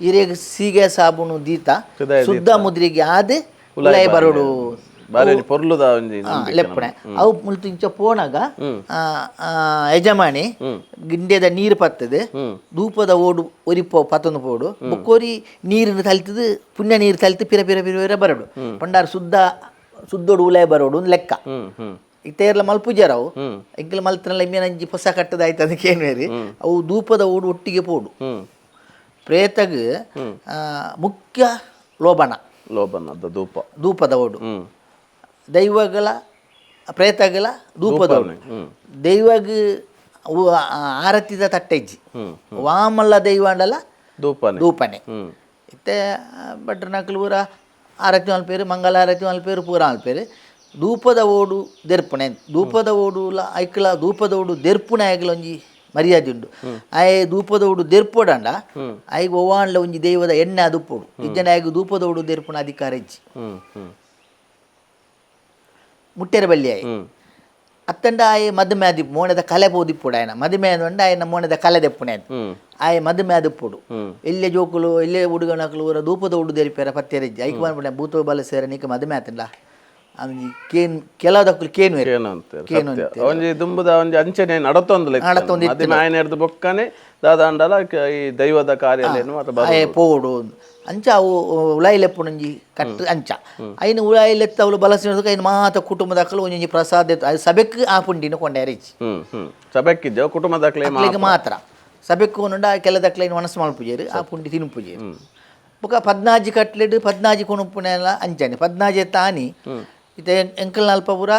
ಇರೇಗ್ ಸೀಗೆ ಸಾಬೂನು ದೀತ ಪಿದಾಯಿ. ಶುದ್ಧ ಮುದ್ರಿಗೆ ಆದ್ ಉಲಾಯಿ ಬರೋಡು. ಬಾರಿ ಒಂಜಿ ಪೊರ್ಲುದ ಒಂಜಿ ನಂಬಿಕೆ. ಲೆಪ್ಪಣೆ ಅವು ಮುಲ್ತು ಇಂಚ ಪೋನಾಗ ಯಜಮಾನಿ ಗಿಂಡೆದ ನೀರು ಪತ್ತದು ಧೂಪದ ಓಡು ಒರಿಪೋ ಪತ್ತೊಂದು ಪೋಡು ಬೊಕ್ಕೋರಿ ನೀರಿನ ತಲಿತದು ಪುಣ್ಯ ನೀರು ತಲಿತು ಪಿರ ಪಿರ ಪಿರ ಪಿರ ಬರೋಡು ಪಂಡಾರ ಶುದ್ಧ ಶುದ್ಧೋಡು ಉಲಾಯಿ ಬರೋಡು ಒಂದು ಲೆಕ್ಕ. ಹ್ಮ್ ಹ್ಮ್ ಇತ್ತೇರ್ಲ ಮಲ್ಪುಜಾರ ಅವು ಎಂಕಲ್ ಮಲ್ತನಲ್ಲ ಇಮ್ಮೇನಂಜಿ ಹೊಸ ಕಟ್ಟದ ಆಯ್ತು ಅದಕ್ಕೆ ಏನು ಬೇರೆ ಅವು ಧೂಪದ ಓಡು ಒಟ್ಟಿಗೆ ಪೋಡು. ಪ್ರೇತಗ್ ಮುಖ್ಯ ಲೋಬಣ. ಲೋಬನದ ಧೂಪ. ಧೂಪದ ಓಡು. ದೈವಗಳ ಪ್ರೇತಗಳ ಧೂಪದ ಓಡು. ದೈವಗ್ ಆರತಿದ ತಟ್ಟೆಜ್ಜಿ ವಾಮಲ್ಲ ದೈವಾಂಡಲ ಧೂಪನೆ. ಧೂಪನೆ. ಇತ್ತೆ ಭಟ್ರ ನಕಲು ಪೂರ ಆರತಿ ಮಲ್ಪೇರು, ಮಂಗಲ ಆರತಿ ಮಲ್ಪೇರು, ಪೂರ ಮಲ್ಪೇರು. ಧೂಪದ ಓಡು ದೆರ್ಪುಣೆ ಧೂಪದ ಓಡುಲ ಐಕ್ಲ ಧೂಪದ ಓಡು ದೆರ್ಪುಣೆ ಆಯ್ಕಲ ಒಂಜಿ ಮರ್ಯಾದೆ ಉಂಡು. ಆಯೆ ಧೂಪದ ಓಡು ದೆರ್ಪೊಡಂಡ ಆಯ್ಗೆ ಒವಾಂಡ್ಲ ಒಂಜಿ ದೈವದ ಎಣ್ಣೆ ಅದುಪ್ಪೊಡು ಇಜ್ಜಂಡ ಆಯ್ಗೆ ಧೂಪದ ಓಡು ದೆರ್ಪುಣ ಅಧಿಕಾರ ಇಜ್ಜಿ. ಹ್ಮ್ ಹ್ಮ್ ಮುಟ್ಟೆರ ಬಲ್ಲಿ ಆಯೆ ಅತ್ತಂಡ ಆಯೆ ಮದುಮೆ ಆದಿಪ್ಪು ಮೋಣದ ಕಲೆ ಪೋದಿಪ್ಪುಡು ಆಯನ ಮದುಮೆ ಆದಂಡ ಆಯನ ಮೋಣದ ಕಲೆ ದೆಪ್ಪುಣೆ ಆಯೆ ಮದುಮೆ ಆದಿಪ್ಪುಡು. ಎಲ್ಲೆ ಜೋಕುಲು ಎಲ್ಲೆ ಹುಡುಗನಕುಲು ಊರ ಧೂಪದ ಉಡು ದೆರಿಪೇರ ಪತ್ತೆರೆಜ್ಜಿ ಐಕ್ ಬಂದ್ಬಿಟ್ಟೆ ಭೂತ ಬಲ ಸೇರ ನೀಕ ಮದುಮೆ ಆತಂಡ ಅವನಿಗೆ ಕೇನ್ ಕೆಲವದಕ್ಕಲು ಕೇನು. ಕೇನು ಅಂತಾರೆ. ಕೇನು. ಸತ್ಯ. ಒಂಜಿ ದುಂಬುದ ಒಂಜಿ ಅಂಚನೆ ನಡತೊಂದುಲ ನಡತೊಂದು. ಮದಿಮೆ ಆಯನೆರ್ದು ಬೊಕ್ಕನೆ ದಾದಾಂಡಲ ಈ ದೈವದ ಕಾರ್ಯಲೇನು ಮಾತ. ಆಯೆ ಪೋಡು ಅಂಚ ಅವು ಉಲಾಯಿಲೆಪ್ಪುನೊಂಜಿ ಕಟ್ಟು ಅಂಚ ಐನು ಉಲಾಯಿಲೆತ್ತ ಅವಳು ಬಲಸಿನ ಐನು ಮಾತ ಕುಟುಂಬದಕ್ಕಲು ಒಂಜೊಂಜಿ ಪ್ರಸಾದ ಎತ್ತು ಅದು ಸಭೆಕ್ ಆ ಪುಂಡಿನ ಕೊಂಡಾರಿಚ್ಚಿ. ಹ್ಮ್ ಹ್ಮ್ ಸಭೆಕ್ಕಿದ್ದ ಕುಟುಂಬದಕ್ಲೆ. ಅಕ್ಲೆಗ್ ಮಾತ್ರ. ಸಭೆಕ್ ಉಂಡ ಕೆಲದಕ್ಲೆ ಮನಸ್ಸು ಮಲ್ಪುಜೇರು ಆ ಪುಂಡಿ ತಿನ್ಪುಜೇರು. ಬೊಕ ಪದ್ನಾಜಿ ಕಟ್ಲೆಡ್ ಪದ್ನಾಜಿ ಕೊಣುಪುನೆಲ್ಲ ಅಂಚನೆ ಪದ್ನಾಜಿ ತಾನಿ ಇತ್ತೆ ಎಂಕಲ್ನ ಅಲ್ಪ ಪೂರ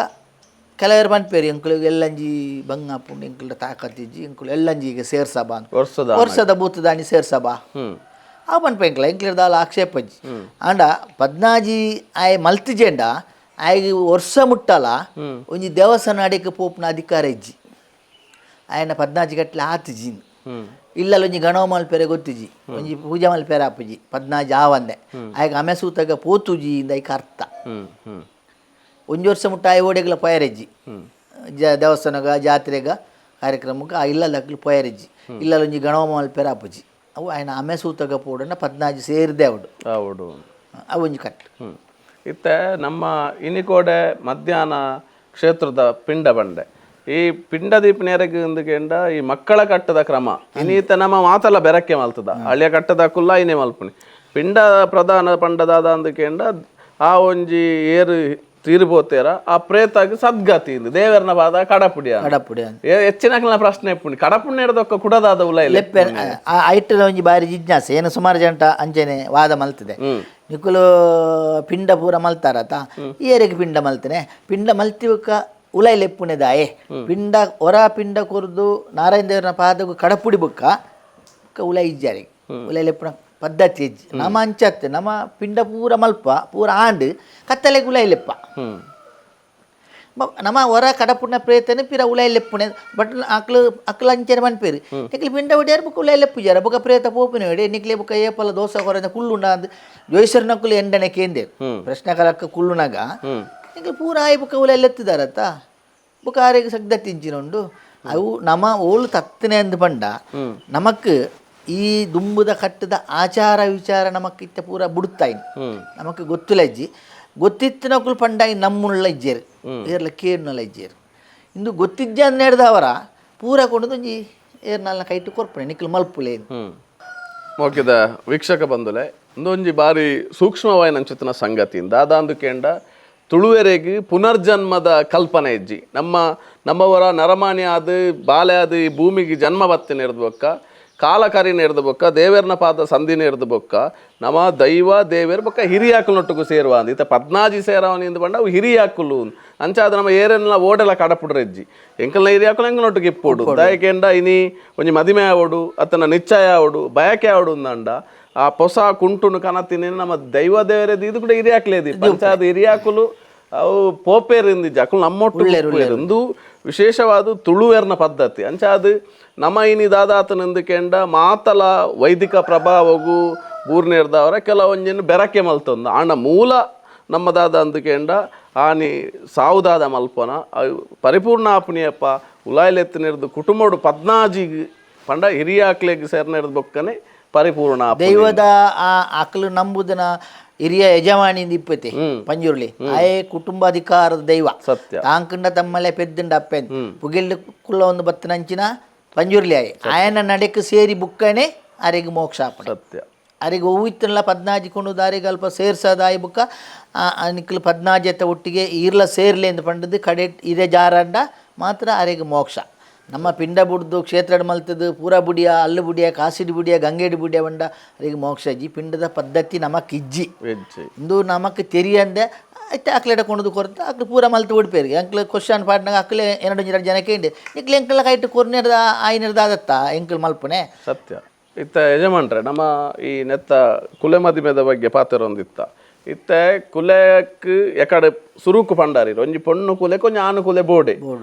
ಕೆಲವರು ಪನ್ಪೇರು ಎಂಕುಲು ಎಲ್ಲಂಜಿ ಬಂಗ ಪುಂಡಿ ಎಂಕುಲ ತಾಕತ್ತಿಜ್ಜಿ ಎಂಕುಲು ಎಲ್ಲಂಜಿ ಈಗ ಸೇರ್ಸಬಾ ಅಂತ. ವರ್ಷದ ವರ್ಷದ ಬೂತದಾನಿ ಸೇರ್ಸಬಾ ಆ ಪನ್ಪ ಎಂಕ್ಲ ಎಂಕ್ಲೆರ್ ದಾಲ ಆಕ್ಷೇಪಜ್ಜಿ. ಆಂಡ ಪದ್ನಾಜಿ ಆಯೆ ಮಲ್ತಿಜೆಂಡ ಆಯೆ ವರ್ಷ ಮುಟ್ಟಲ ಒಂಜಿ ದೇವಸ್ಥಾನ ಅಡಿಗೆ ಪೋಪುನ ಅಧಿಕಾರ ಇಜ್ಜಿ. ಆಯನ ಪದ್ನಾಜಿ ಗಟ್ಲೆ ಆತಿಜಿ. ಇಲ್ಲಲ್ಲ ಒಂಜಿ ಗಣವ ಮಲ್ಪೆರೆ ಗೊತ್ತಿಜಿ ಒಂಜಿ ಪೂಜೆ ಮಲ್ಪೆರೆ ಆಪುಜಿ ಪದ್ನಾಜಿ ಆವಂದೆ ಆಯಗ ಅಮೆ ಸೂತಗ ಪೋತುಜಿ ಇಂದ ಐಕ ಅರ್ಥ. ಹ್ಮ್ ಹ್ಮ್ ಒಂಜಿ ವರ್ಷ ಮುಟ್ಟ ಆಯೆ ಓಡೆಗ್ಲ ಪೋಯರೆಜ್ಜಿ ದೇವಸ್ಥಾನಗ ಜಾತ್ರೆಗ ಕಾರ್ಯಕ್ರಮಕ್ಕೆ ಆ ಇಲ್ಲದಕ್ಲು ಪೋಯರೆಜ್ಜಿ ಇಲ್ಲಲ್ಲ ಒಂಜಿ ಗಣವ ಮಲ್ಪೆರೆ ಆಪುಜಿ. ಅವು ಆಯನ ಅಮೆ ಸೂತಗ ಪೋಡನ ಪದ್ನಾಜಿ ಸೇರಿದೆ ಅವಡು. ಹೌದು. ಅವು ಒಂಜಿ ಕಟ್ಟು. ಇತ್ತೆ ನಮ್ಮ ಇನಿಕೋಡೆ ಮಧ್ಯಾಹ್ನ ಕ್ಷೇತ್ರದ ಪಿಂಡ ಬಂಡೆ ಈ ಪಿಂಡ ದೀಪನೇರಗ್ ಇಂದುಕೆಂಡ ಈ ಮಕ್ಕಳ ಕಟ್ಟದ ಕ್ರಮ ಇನ್ನೀತ ನಮ್ಮ ಮಾತಲ್ಲ ಬೆರಕೆ ಮಲ್ತದ ಅಳಿಯ ಕಟ್ಟದ ಕುಲ್ಲ ಇನೇ ಮಲ್ಪುನಿ ಪಿಂಡ ಪ್ರಧಾನ ಪಂಡದಾದ ಅಂದುಕೆಂಡ ಆ ಒಂಜಿ ಏರು ತೀರ್ಬೋತೇರ ಆ ಪ್ರೇತಾಗ ಸದ್ಗತಿ ಇಂದು ದೇವರನ ಬಾದ ಕಡಪುಡಿಯ ಕಡಪುಡಿ ಹೆಚ್ಚಿನ ಪ್ರಶ್ನೆ ಇಪ್ಪುಂಡು ಕಡಪುಣ್ಯ ಹಿಡ್ದೊಕ್ಕ ಕುಡದಾದ ಉಲ ಇಲ್ಲ. ಲೆಪ್ಪೆ ಐಟದ ಒಂಜಿ ಬಾರಿ ಜಿಜ್ಞಾಸೆ ಏನು ಸುಮಾರು ಜಂಟ ಅಂಚೆನೆ ವಾದ ಮಲ್ತದೆ. ನಿಕುಲು ಪಿಂಡ ಪೂರ ಮಲ್ತಾರತ, ಏರೆಗ್ ಪಿಂಡ ಮಲ್ತನೆ, ಪಿಂಡ ಮಲ್ತಿವಕ್ಕ ಉಲೈ ಲೆಪ್ಪುನೆ ದಾಯೆ, ಪಿಂಡ ಹೊರ ಪಿಂಡ ಕೊರ್ದು ನಾರಾಯಣ ದೇವರನ ಪಾದಗು ಕಡಪುಡಿ ಬುಕ್ಕ ಬುಕ್ಕ ಉಲೈ ಇಜ್ಜಾರಿ ಉಲೈ ಲೆಪ್ಪುನ ಪದ್ಧತಿ ಇಜ್ಜಿ. ನಮ್ಮ ಅಂಚತ್ತೆ ನಮ್ಮ ಪಿಂಡ ಪೂರ ಮಲ್ಪ ಪೂರ ಆಂಡ್ ಕತ್ತಲೆಗೆ ಉಲೈ ಲೆಪ್ಪ. ನಮ್ಮ ಹೊರ ಕಡಪುಣ್ಣ ಪ್ರೇತನೆ ಪಿರ ಉಲೈ ಲೆಪ್ಪುನೆ. ಬಟ್ ಅಕ್ಲು ಅಕ್ಲು ಅಂಚೆನೆ ಮನ್ಪೇರು ನಿಕ್ಲಿ ಪಿಂಡ ಹೊಡಿಯಾರ ಬುಕ್ಕ ಉಲೈ ಲೆಪ್ಪುಜಾರ ಬುಕ್ಕ ಪ್ರೇತ ಪೋಪಿನ ಹೊಡಿ ನಿಕ್ಲೆ ಬುಕ್ಕ ಏಪಲ ದೋಸೆ ಕೊರಂದ ಕುಳ್ಳುಂಡ ಅಂದ್ ಜೋಯಿಸರ್ನಕ್ಕುಲು ಎಂಡನೆ ಕೇಂದೇರು ಪ್ರಶ್ನೆ ಕಲಕ್ಕ ಕುಳ್ಳುನಾಗ ನಿಕ್ಲು ಪೂರ ಆಯಿ ಬುಕ್ಕ ಉಲೈ ಲೆತ್ತಿದಾರತ್ತ ಬುಕ್ಕ ಆರಿಗೆ ಸಗ್ದ ತಿಂಚಿನುಂಡು. ಅವು ನಮ್ಮ ಓಳು ತತ್ತನೆ ಅಂದ್ ಪಂಡ ನಮಕ್ ಈ ದುಂಬುದ ಕಟ್ಟದ ಆಚಾರ ವಿಚಾರ ನಮಕ್ ಇತ್ತ ಪೂರ ಬುಡ್ತಾಯಿನ್ ನಮಕ್ ಗೊತ್ತಿಲ್ಲ ಇಜ್ಜಿ. ಗೊತ್ತಿತ್ತಿನಕುಲು ಪಂಡಾಯಿ ನಮ್ಮುಳ್ಳ ಇಜ್ಜೇರು ಏರ್ಲ ಕೇರ್ನಲ ಇಜ್ಜೇರು ಇಂದು ಗೊತ್ತಿಜ್ಜ ಅಂದ್ ಪೂರ ಕೊಂಡು ಒಂಜಿ ಏರ್ನಲ್ನ ಕೈಟ್ ಕೊರ್ಪಣೆ ನಿಕ್ಲು ಮಲ್ಪುಲೆ. ಮೋಕಿದ ವೀಕ್ಷಕ ಬಂಧುಲೆ, ಒಂದೊಂಜಿ ಬಾರಿ ಸೂಕ್ಷ್ಮವಾಯಿನ ಅಂಚಿತನ ಸಂಗತಿ ದಾದಾಂದು ಕೇಂಡ ತುಳುವೆರೆಗ್ ಪುನರ್ಜನ್ಮದ ಕಲ್ಪನೆ ಇಜ್ಜಿ. ನಮ್ಮ ನಮ್ಮವರ ನರಮಾನಿ ಆದ ಬಾಲೆ ಆದ ಈ ಭೂಮಿಗೆ ಜನ್ಮ ಬತ್ತಿನ ಇರ್ದು ಬೊಕ್ಕ ಕಾಲ ಕರಿನ ಇರ್ದು ಬೊಕ್ಕ ದೇವೆರ್ನ ಪಾದ ಸಂಧಿನ ಇರ್ದು ಬೊಕ್ಕ ನಮ್ಮ ದೈವ ದೇವೆರ್ ಬೊಕ್ಕ ಹಿರಿಯಾಕುಲೊಟ್ಟುಗು ಸೇರುವ ಅಂದ್ ಇತ್ತ ಪದ್ನಾಜಿ ಸೇರವನಿಂದ ಬಂಡ ಅವು ಹಿರಿಯಾಕುಲು ಅಂಚಾದ ನಮ್ಮ ಏರೆಲ್ಲ ಓಡೆಲ ಕಡಪುಡ್ರೆಜ್ಜಿ ಎಂಕಲ್ನ ಹಿರಿಯಾಕುಲು ಎಂಕಲ್ನೊಟ್ಟಿಗೆ ಇಪ್ಪೋಡು ದಯಕೆಂಡ ಇನಿ ಒಂಜಿ ಮದಿಮೆ ಆವಡು ಅತ್ತನ ನಿಶ್ಚಯ ಆವಡು ಬಯಕೆ ಆವಡು ಅಂದಂಡ ಆ ಪೊಸ ಕುಂಟುನು ಕನತಿನ ನಮ್ಮ ದೈವ ದೇವರದ್ದು ಇದು ಕೂಡ ಹಿರಿಯಾಕ್ಲೇದಿ ಪಂಚಾದ ಹಿರಿಯಾಕುಲು ಅವು ಪೋಪೇರಿಂದಿಜ್ಜಿ ಅಕುಲು ನಮ್ಮೊಟ್ಟು ಉಪ್ಪೇರು. ವಿಶೇಷವಾದ ತುಳುವೆರ್ನ ಪದ್ಧತಿ ಅಂಚಾದ ನಮ್ಮ ಇನಿ ದಾದಾತನಿಂದ ಕೆಂಡ ಮಾತಲ ವೈದಿಕ ಪ್ರಭಾವಗು ಬೂರ್ನೇರ್ದವರ ಕೆಲವೊಂಜಿನ ಬೆರಕೆ ಮಲ್ತೊಂದು ಆಂಡ ಮೂಲ ನಮ್ಮ ದಾದ ಅಂದುಕೆಂಡ ಆನಿ ಸಾವುದಾದ ಮಲ್ಪನ ಅವು ಪರಿಪೂರ್ಣ ಆಪುನಿಯಪ್ಪ ಉಲಾಯ್ಲೆತ್ತಿನಿರ್ದು ಕುಟುಂಬಡು ಪದ್ನಾಜಿ ಪಂಡ ಹಿರಿಯಾಕ್ಲೆಗ್ ಸೇರ್ನಿರ್ದು ಬೊಕ್ಕನೆ ಪರಿಪೂರ್ಣ ಆಪುನಿ. ದೈವದ ಆ ಅಕ್ಲು ನಂಬುದನ ಹಿರಿಯ ಯಜಮಾನಿಂದ ಇಪ್ಪತೆ ಪಂಜುರ್ಲಿ ಆಯೆ ಕುಟುಂಬಾಧಿಕಾರದ ದೈವ ಸತ್ಯ. ತಾಂಕಂಡ ತಮ್ಮಲೆ ಪೆದ್ದುಂಡ ಅಪ್ಪೆನ್ ಪುಗೆಲ್ಲು ಕುಲ್ಲ ಒಂದು ಬತ್ತನಂಚಿನ ಪಂಜುರ್ಲಿ ಆಯೆ ಆಯನ ನಡೆಕ್ ಸೇರಿ ಬುಕ್ಕನೆ ಅರೆಗ್ ಮೋಕ್ಷ ಆಪಣೆ. ಸತ್ಯ. ಅರೆಗ್ ಹೂವಿತ್ತನ್ಲ ಪದ್ನಾಜಿ ಕೊಂಡು ದಾರಿಗೆ ಅಲ್ಪ ಸೇರ್ಸದಾಯಿ ಬುಕ್ಕ ನಿಕ್ಲು ಪದ್ನಾಜಿ ಅತ್ತ ಒಟ್ಟಿಗೆ ಈರ್ಲ ಸೇರ್ಲೆ ಎಂದು ಪಂಡದು ಕಡೆ ಇರೆ ಜಾರಂಡ ಮಾತ್ರ ಅರೆಗ್ ಮೋಕ್ಷ. ನಮ್ಮ ಪಿಂಡ ಬುಡ್ದು ಕ್ಷೇತ್ರ ಮಲ್ತದು ಪೂರ ಬುಡಿಯ ಅಲ್ಲು ಬುಡಿಯ ಕಾಸಿಡಿ ಬುಡಿಯ ಗಂಗೇಡಿ ಬುಡಿಯ ಬಂಡ ಅರೆಗ್ ಮೋಕ್ಷ ಇಜ್ಜಿ. ಪಿಂಡದ ಪದ್ಧತಿ ನಮಕ್ ಇಜ್ಜಿ. ಇಜ್ಜಿ. ಇಂದು ನಮಕ್ ತೆರಿಯಂದೆ ಐತೆ ಅಕ್ಲೆಡ ಕೊಂಡದು ಕೊರ್ತ ಅಕ್ಲು ಪೂರ ಮಲ್ತು ಉಡ್ಪೇರು ಅಂಕ್ಲು ಕ್ವಶನ್ ಪಾಡ್ನಾಗ ಅಕ್ಲೆ ಎರಡು ಎರಡು ಜನಕ್ಕೆ ಇಂಡೆ ನಿಕ್ಲೆ ಎಂಕಲ್ನ ಕೈಟ್ ಕೊರ್ನೇರ್ದ ಆಯ್ನೇರ್ದ ಆದತ್ತ ಎಂಕಲ್ ಮಲ್ಪನೆ. ಸತ್ಯ. ಇತ್ತ ಯಜಮಾನ್ರೆ ನಮ್ಮ ಈ ನೆತ್ತ ಕುಲೆ ಮದಿಮೆದ ಬಗ್ಗೆ ಪಾತ್ರ ಒಂದಿತ್ತ ಇತ್ತೆ ಕುಲೆಕ್ ಎಕಡೆ ಸುರುಕು ಪಂಡಾರಿ ಒಂಜಿ ಪೊಣ್ಣು ಕುಲೆ ಕೊಂಜಿ ಆನು ಕುಲೆ ಬೋಡೆ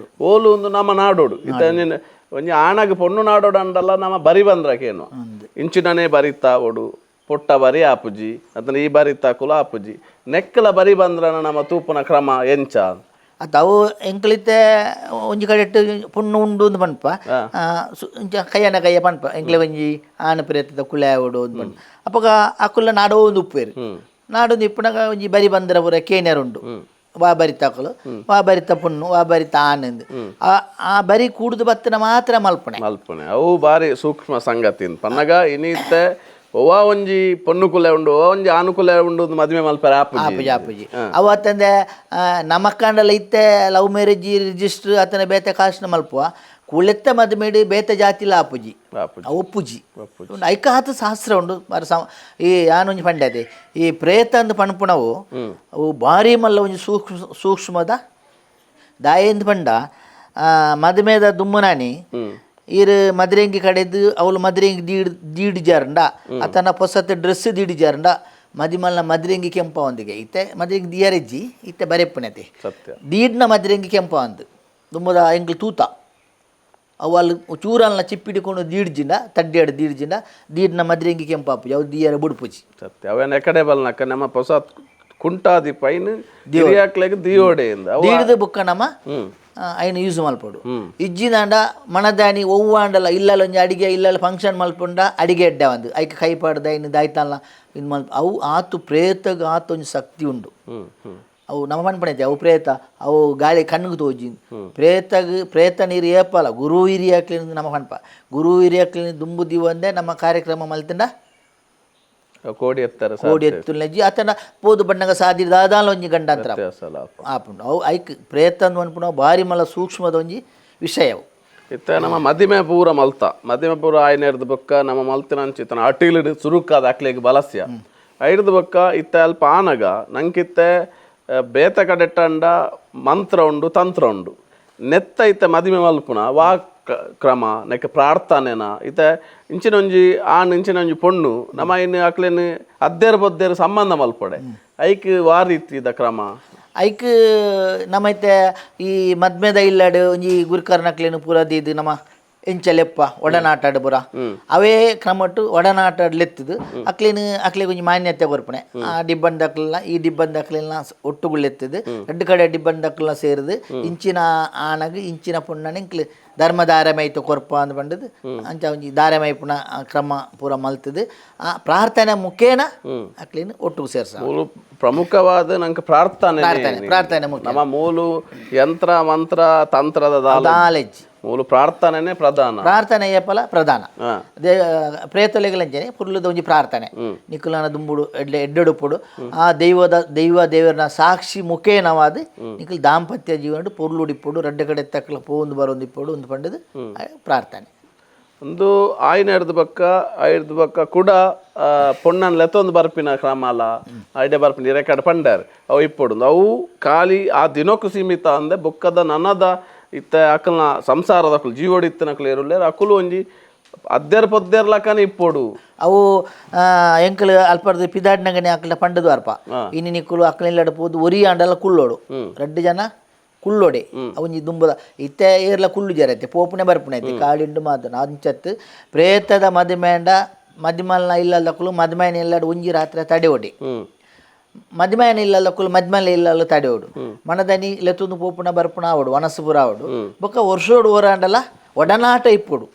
ಓಲು ಒಂದು ನಮ್ಮ ನಾಡೋಡು ಇತ್ತ ಒಂಜಿ ಒಂಜಿ ಆಣಗ್ ಪೊಣ್ಣು ನಾಡೋಡು ಅಂಡಲ್ಲ ನಮ್ಮ ಬರಿ ಬಂದ್ರಕೇನು ಇಂಚಿನನೇ ಬರಿತಾ ಓಡು ಪೊಟ್ಟ ಬರಿ ಆಪುಜಿ ಅತನ ಈ ಬರಿತಾ ಕುಲ ಆಪುಜಿ ನೆಕ್ಕಲ ಬರಿ ಬಂದ್ರನ ನಮ್ಮ ತೂಪುನ ಕ್ರಮ ಎಂಚ ಅತ್ತ ಅವು ಎಂಕ್ಲಿತ್ತೆ ಒಂಜಿ ಕಡೆಟ್ ಪೊಣ್ಣು ಉಂಡು ಅಂದ್ ಪನ್ಪ ಇಂಚ ಕೈಯನ ಕೈಯ ಪನ್ಪ ಎಂಕ್ಲೆ ಒಂಜಿ ಆನ ಪ್ರೇತದ ಕುಲೆ ಆವಡು ಅಂದ್ ಪನ್ಪ ಅಪಗ ಅಕುಲ ನಾಡೋ ಒಂದು ಉಪ್ಪೇರು ನಾಡೊಂದು ಇಪ್ಪುನಗ ಒಂಜಿ ಬರಿ ಬಂದ್ರ ಪೂರ ಕೇನ್ಯರ್ ಉಂಡು ವಾ ಬರಿತ ಅಕುಲು ವಾ ಬರಿತ ಪೊಣ್ಣು ವಾ ಬರಿತ ಆನಂದ್ ಆ ಆ ಬರಿ ಕೂಡುದು ಬತ್ತನ ಮಾತ್ರ ಮಲ್ಪಣೆ ಮಲ್ಪಣೆ ಅವು ಬಾರಿ ಸೂಕ್ಷ್ಮ ಸಂಗತಿ ಪನ್ನಗ ಇನಿತ್ತೆ ಒವ್ವ ಒಂಜಿ ಪೊಣ್ಣು ಕುಲೆ ಉಂಡು ಒವ್ವ ಒಂಜಿ ಆನು ಕುಲೆ ಉಂಡು ಅಂದ್ ಮದುವೆ ಮಲ್ಪರೆ ಆಪುಜಿ. ಆಪುಜಿ ಆಪುಜಿ. ಅವು ಅತ್ತಂದೆ ನಮಕ್ಕಂಡಲ ಇತ್ತೆ love marriage register ಅತನ ಬೇತೆ ಕಾಸ್ಟ್ನ ಮಲ್ಪುವ ಕುಳೆತ್ತ ಮದುಮೆಡು ಬೇತೆ ಜಾತಿಲ ಆಪುಜಿ. ಆಪುಜಿ. ಅವು ಒಪ್ಪುಜಿ. ಉಂಡು ಐಕ ಆತ ಶಾಸ್ತ್ರ ಉಂಡು ಬಾರಿ ಈ ಯಾನೊಂಜಿ ಪಂಡೆ ಅದೇ ಈ ಪ್ರೇತ ಅಂದ್ ಪನ್ಪುನವು ಅವು ಭಾರಿ ಮಲ್ಲ ಒಂಜಿ ಸೂಕ್ಷ್ಮದ ದಾಯೆಂದ್ ಪಂಡ ಮದುಮೆದ ದುಮ್ಮನಾನಿ ಈರ್ ಮದ್ರೆಂಗಿ ಕಡೆದು ಅವಳು ಮದ್ರೆಂಗಿ ದೀಡ್ ದೀಡ್ ಜಾರಂಡ ಅತನ ಪೊಸತ್ ಡ್ರೆಸ್ ದೀಡ್ ಜಾರಂಡ ಮದಿಮಲ್ನ ಮದ್ರೆಂಗಿ ಕೆಂಪವಂದಿಗೆ ಇತ್ತೆ ಮದ್ರೆಂಗಿ ದಿಯರೆಜ್ಜಿ ಇತ್ತೆ ಬರೆಪ್ಪುನತೆ ಸತ್ಯ. ದೀಡ್ನ ಮದ್ರೆಂಗಿ ಕೆಂಪವಂದು ದುಮ್ಮದ ಎಂಕ್ಲು ತೂತ ಅವು ಅಲ್ಲಿ ಚೂರಲ್ನ ಚಿಪ್ಪಿಡಿಕೊಂಡು ದೀಡ್ಜಿಂಡ ತಡ್ಡಿಯಾಡು ದೀಡ್ಜಿಂಡ ದೀಡ್ನ ಮದ್ರೆಂಗಿ ಕೆಂಪಾಪುಜಿ ಅವು ದಿಯರ ಬುಡ್ಪುಜಿ. ಸತ್ಯ. ಅವೇನ ಎಕಡೆ ಬಲ್ನಕ್ಕ ನಮ್ಮ ಪೊಸ ಕುಂಟಾದಿ ಪೈನ್ ಹಿರಿಯಾಕ್ಲೆಗ್ ದಿಯೋಡೆ ಇಂದ ಅವು ದೀಡ್ದು ಬುಕ್ಕ ನಮ್ಮ ಐನು ಯೂಸ್ ಮಲ್ಪೊಡು ಇಜ್ಜಿದಾಂಡ ಮಣದಾನಿ ಒವ್ವಾಂಡಲ ಇಲ್ಲಲ ಒಂಜಿ ಅಡಿಗೆ ಇಲ್ಲಲ ಫಂಕ್ಷನ್ ಮಲ್ಪುಂಡ ಅಡಿಗೆ ಎಡ್ಡೆ ಒಂದು ಐಕ್ ಕೈ ಪಾಡ್ದ ಐನು ದಾಯ್ತಲ್ಲ ಇದು ಮಲ್ಪ ಅವು ಆತು ಪ್ರೇತಗ್ ಆತು ಒಂಜಿ ಶಕ್ತಿ ಉಂಡು. ಹ್ಮ್ ಹ್ಮ್ ಅವು ನಮ್ಮ ಪನ್ಪಣೈತೆ ಅವು ಪ್ರೇತ ಅವು ಗಾಳಿ ಕಣ್ಣಿಗೆ ತೋಜಿ ಪ್ರೇತಗ್ ಪ್ರೇತ ನೀರು ಏಪಲ್ಲ ಗುರು ಹಿರಿಯಾಕ್ಲಿನ ನಮ್ಮ ಪನ್ಪ ಗುರು ಹಿರಿಯಾಕ್ಲಿನ ದುಂಬು ದಿವಂದೆ ನಮ್ಮ ಕಾರ್ಯಕ್ರಮ ಮಲ್ತಿಂಡ ಕೋಡಿ ಎತ್ತರ ಕೋಡಿ ಎತ್ತುಲಜ್ಜಿ ಆತನ ಪೋದು ಬಣ್ಣಗ ಸಾದಿ ದಾದಾಲ ಒಂಜಿ ಗಂಡಾಂತರ ಆಪುಂಡು. ಅವು ಐಕ್ ಪ್ರೇತ ಅಂದ್ ಪನ್ಪುನ ಭಾರಿ ಮಲ್ಲ ಸೂಕ್ಷ್ಮದ ಒಂಜಿ ವಿಷಯ ಅವು. ಇತ್ತ ನಮ್ಮ ಮದಿಮೆ ಪೂರ ಮಲ್ತ ಮದಿಮೆ ಪೂರ ಆಯ್ನ ಬೊಕ್ಕ ನಮ್ಮ ಮಲ್ತಿನ ಅಟಿಲಿಡ್ ಸುರುಕಾದ ಅಕ್ಲೆಗ್ ಬಲಸ್ಯ ಐಡ್ದು ಬೊಕ್ಕ ಇತ್ತ ಅಲ್ಪ ಆನಗ ನಂಕಿತ್ತೆ ಬೇತ ಕಡೆಟ್ಟಂಡ ಮಂತ್ರ ಉಂಡು ತಂತ್ರ ಉಂಡು ನೆತ್ತ ಇತ್ತ ಮದಿಮೆ ಮಲ್ಪುನ ವಾ ಕ್ರಮ ನೆಕ್ ಪ್ರಾರ್ಥನೆನ ಇತ್ತ ಇಂಚಿನೊಂಜಿ ಆಣ್ ಇಂಚಿನೊಂಜಿ ಪೊಣ್ಣು ನಮ್ಮ ಇನ್ನು ಅಕ್ಲೆನ್ ಅದ್ದೇರು ಬೊದ್ದೇರು ಸಂಬಂಧ ಮಲ್ಪಡೆ ಐಕ್ ವಾ ರೀತಿದ ಕ್ರಮ ಐಕ್ ನಮ್ಮೈತೆ ಈ ಮದ್ಮೆದ ಇಲ್ಲಡ್ ಒಂಜಿ ಗುರುಕರ್ನಕ್ಲೆನ್ ಪೂರ ದೀದ್ ನಮ್ಮ ಎಂಚ ಲೆಪ್ಪ ಒಡನಾಟಾಡು ಪೂರ ಅವೇ ಕ್ರಮಟ್ಟು ಒಡನಾಟಾಡ್ ಲೆತ್ತದು ಅಕ್ಲೇನು ಅಕ್ಲೆಗ್ ಒಂಜಿ ಮಾನ್ಯತೆ ಕೊರ್ಪಣೆ ಆ ಡಿಬ್ಬನ್ ದಕ್ಲೆಲ್ಲ ಈ ಡಿಬ್ಬನ್ ದಕ್ಲೆಲ್ಲ ಒಟ್ಟುಗುಲೆತ್ತದು ರಡ್ಡು ಕಡೆ ಡಿಬ್ಬನ್ ದಕ್ಲೆಲ್ಲ ಸೇರಿದು ಇಂಚಿನ ಆಣಗ್ ಇಂಚಿನ ಪೊಣ್ಣನ ಇಂಕ್ಲು ಧರ್ಮ ದಾರಮೈತ ಕೊರ್ಪ ಅಂದ್ ಪಂಡದು ಅಂಚ ಒಂಜಿ ದಾರಮೈಪುನ ಕ್ರಮ ಪೂರ ಮಲ್ತದು ಆ ಪ್ರಾರ್ಥನೆ ಮುಖೇನ ಅಕ್ಲೇನು ಒಟ್ಟುಗು ಸೇರ್ಸ ಮೂಲು ಪ್ರಮುಖವಾದ ನಂಗೆ ಪ್ರಾರ್ಥನೆ ಪ್ರಾರ್ಥನೆ ಮುಖ್ಯ. ನಮ್ಮ ಮೂಲು ಯಂತ್ರ ಮಂತ್ರ ತಂತ್ರದ ದಾಲೆಜ್ಜಿ ಮೂಲು ಪ್ರಾರ್ಥನೆನೇ ಪ್ರಧಾನ ಪ್ರಾರ್ಥನೆ ಏಪಲ ಪ್ರಧಾನ ಪ್ರೇತಲೆಗಳಂಚನೆ ಪುರ್ಲದ ಒಂಜಿ ಪ್ರಾರ್ಥನೆ ನಿಕುಲನ ದುಂಬುಡು ಎಡ್ಡೆ ಎಡ್ಡೆಡುಪುಡು ಆ ದೈವದ ದೈವ ದೇವರನ ಸಾಕ್ಷಿ ಮುಖೇನವಾದ ನಿಕುಲು ದಾಂಪತ್ಯ ಜೀವನ ಪೊರ್ಲುಡಿಪ್ಪುಡು ರಡ್ಡೆ ಕಡೆ ತಕ್ಕಲ ಪೋಂದು ಬರೋಂದಿಪ್ಪುಡು ಒಂದು ಪಂಡದು ಪ್ರಾರ್ಥನೆ. ಒಂದು ಆಯ್ನ ಹಿಡ್ದು ಬಕ್ಕ ಐಡ್ದು ಬಕ್ಕ ಕೂಡ ಪೊಣ್ಣನ್ ಲೆತ್ತೊಂದು ಬರ್ಪಿನ ಕ್ರಮಲ ಐಡೆ ಬರ್ಪಿನ ರೆಕಾರ್ಡ್ ಪಂಡಾರ್ ಅವು ಇಪ್ಪೊಡು ಅವು ಖಾಲಿ ಆ ದಿನಕ್ಕೂ ಸೀಮಿತ ಅಂದೆ ಬೊಕ್ಕದ ನನದ ಇತ್ತ ಅಕಲ್ನ ಸಂಸಾರದ ಅಕುಲು ಜೀವೋಡು ಇತ್ತನಕುಲು ಏರುಲ್ಲೇರು ಅಕುಲು ಒಂಜಿ ಅದ್ದೇರ್ ಪೊದ್ದೇರ್ಲಕ್ಕನೆ ಇಪ್ಪೊಡು. ಅವು ಎಂಕಲು ಅಲ್ಪರ್ದು ಪಿದಾಡ್ನಗನೆ ಅಕಲ್ನ ಪಂಡದು ಅರ್ಪ ಇನ್ನು ನಿಕ್ಕುಲು ಅಕ್ಕಲಿಲ್ಲಡ ಪೋದು ಒರಿ ಆಂಡಲ ಕುಳ್ಳೋಡು ರಡ್ಡು ಜನ ಕುಳ್ಳೋಡೆ ಒಂಜಿ ದುಂಬದ ಇತ್ತೆ ಏರ್ಲ ಕುಳ್ಳು ಜರೈತೆ ಪೋಪುನೆ ಬರ್ಪುನೆ ಐತೆ ಕಾಳಿಂಡು ಮಾತನ ಅಂಚತ್ತು ಪ್ರೇತದ ಮದಿಮೇಂಡ ಮದಿಮಲ್ನ ಇಲ್ಲದಕ್ಕಲು ಮದಿಮೈನ ಇಲ್ಲಡ ಒಂಜಿ ರಾತ್ರಿ ತಡೆ ಒಡಿ ಮದಿಮೈನ ಇಲ್ಲದಕ್ಕಲು ಮದ್ಮಲ ಇಲ್ಲಲ್ಲ ತಡೆ ಓಡು ಮನದನಿ ಲೆತ್ತೊಂದು ಪೋಪುನ ಬರ್ಪುನ ಆವಡು ವನಸುಪುರ ಆವಡು ಬೊಕ್ಕ ವರ್ಷೋಡು ಓರಾಂಡಲ ಒಡನಾಟ ಇಪ್ಪುಡು.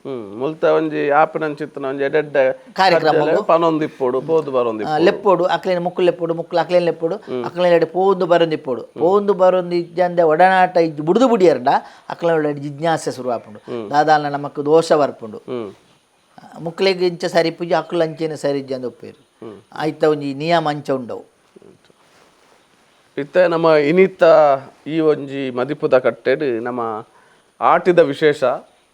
ಮುಲ್ತ ಒಂಜಿ ಆಪಿನಂಚಿತ್ತನ ಒಂಜಿ ಎಡೆಡ್ಡೆ ಕಾರ್ಯಕ್ರಮ ಪನೊಂದು ಇಪ್ಪೊಡು ಪೋದು ಬರೊಂದು ಲೆಪ್ಪೋಡು ಅಕ್ಲೇನ ಮುಕ್ಕು ಲೆಪ್ಪೋಡು ಮುಕ್ಕಲು ಅಕ್ಲೇನ ಲೆಪ್ಪೋಡು ಅಕ್ಲೇನ ಪೋಂದು ಬರೊಂದು ಇಪ್ಪೋಡು ಪೋಂದು ಬರೊಂದು ಇಜ್ಜಂದೆ ಒಡನಾಟ ಇಜ್ಜು ಬುಡ್ದು ಬುಡಿಯರ್ಡ ಅಕ್ಲೇನ ಜಿಜ್ಞಾಸೆ ಶುರು ಆಪುಂಡು ದಾದಾಲ್ನ ನಮಕ್ ದೋಷ ಬರ್ಪುಂಡು ಮುಕ್ಲೆಗ್ ಇಂಚ ಸರಿ ಪೂಜೆ ಅಕ್ಲು ಅಂಚೆನೆ ಸರಿ ಇಜ್ಜಂದೆ ಒಪ್ಪೇರು ಆಯ್ತ ಒಂಜಿ ನಿಯಮ ಅಂಚ ಉಂಡವು. ಇತ್ತೆ ನಮ್ಮ ಇನಿತ ಈ ಒಂಜಿ ಮದಿಪುದ ಕಟ್ಟೆಡ್ ನಮ್ಮ ಆಟಿದ ವಿಶೇಷ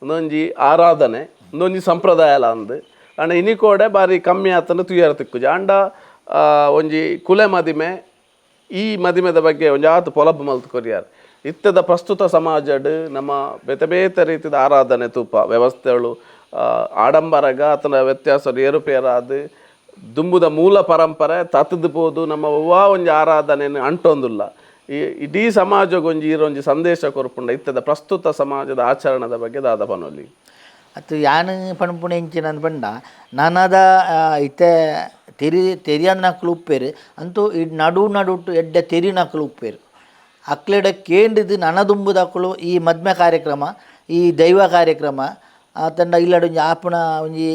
ಒಂದೊಂಜಿ ಆರಾಧನೆ ಒಂದೊಂಜಿ ಸಂಪ್ರದಾಯ ಅಂದ್ ಆಂಡ ಇನಿ ಕೋಡೆ ಬಾರಿ ಕಮ್ಮಿ ಆತನ ತುಯರ್ ತಿಕ್ಕುಜಿ ಆಂಡ ಒಂಜಿ ಕುಲೆ ಮದಿಮೆ ಈ ಮದಿಮೆದ ಬಗ್ಗೆ ಒಂಜಿ ಆತು ಪೊಲಬು ಮಲ್ತ್ ಕೊರಿಯಾರ್. ಇತ್ತದ ಪ್ರಸ್ತುತ ಸಮಾಜಡ್ ನಮ್ಮ ಬೇತೆ ಬೇತೆ ರೀತಿದ ಆರಾಧನೆ ತೂಪ ವ್ಯವಸ್ಥೆಗಳು ಆಡಂಬರಗ ಆತನ ವ್ಯತ್ಯಾಸ ಏರುಪೇರಾದ ದುಂಬುದ ಮೂಲ ಪರಂಪರೆ ತತ್ತದು ಪೋದು ನಮ್ಮ ಒವ್ವಾ ಒಂಜಿ ಆರಾಧನೆಯನ್ನು ಅಂಟೊಂದುಲ್ಲ. ಈ ಇಡೀ ಸಮಾಜಗೊಂಜಿ ಈರೊಂಜಿ ಸಂದೇಶ ಕೊರ್ಪುಂಡ ಇತ್ತದ ಪ್ರಸ್ತುತ ಸಮಾಜದ ಆಚರಣದ ಬಗ್ಗೆ ದಾದ ಪನೊಲಿ. ಅತ್ತು ಯಾನ್ ಪಣಪುಣೆ ಇಂಚಿನ ಪಂಡ ನನದ ಇತ್ತೆ ತೆರಿ ತೆರಿಯನ್ನಕ್ಲು ಉಪ್ಪೇರು ಅಂತೂ ಈ ನಡು ನಡುಟು ಎಡ್ಡೆ ತೆರಿನಕ್ಲು ಉಪ್ಪೇರು ಅಕ್ಲೆಡ ಕೇಂದ್ರದ್ದು ನನದುಂಬುದಕ್ಕಲು ಈ ಮದ್ಮೆ ಕಾರ್ಯಕ್ರಮ ಈ ದೈವ ಕಾರ್ಯಕ್ರಮ ತಂಡ ಇಲ್ಲಡ ಒಂಜಿ ಆಪುಣ ಒಂಜಿ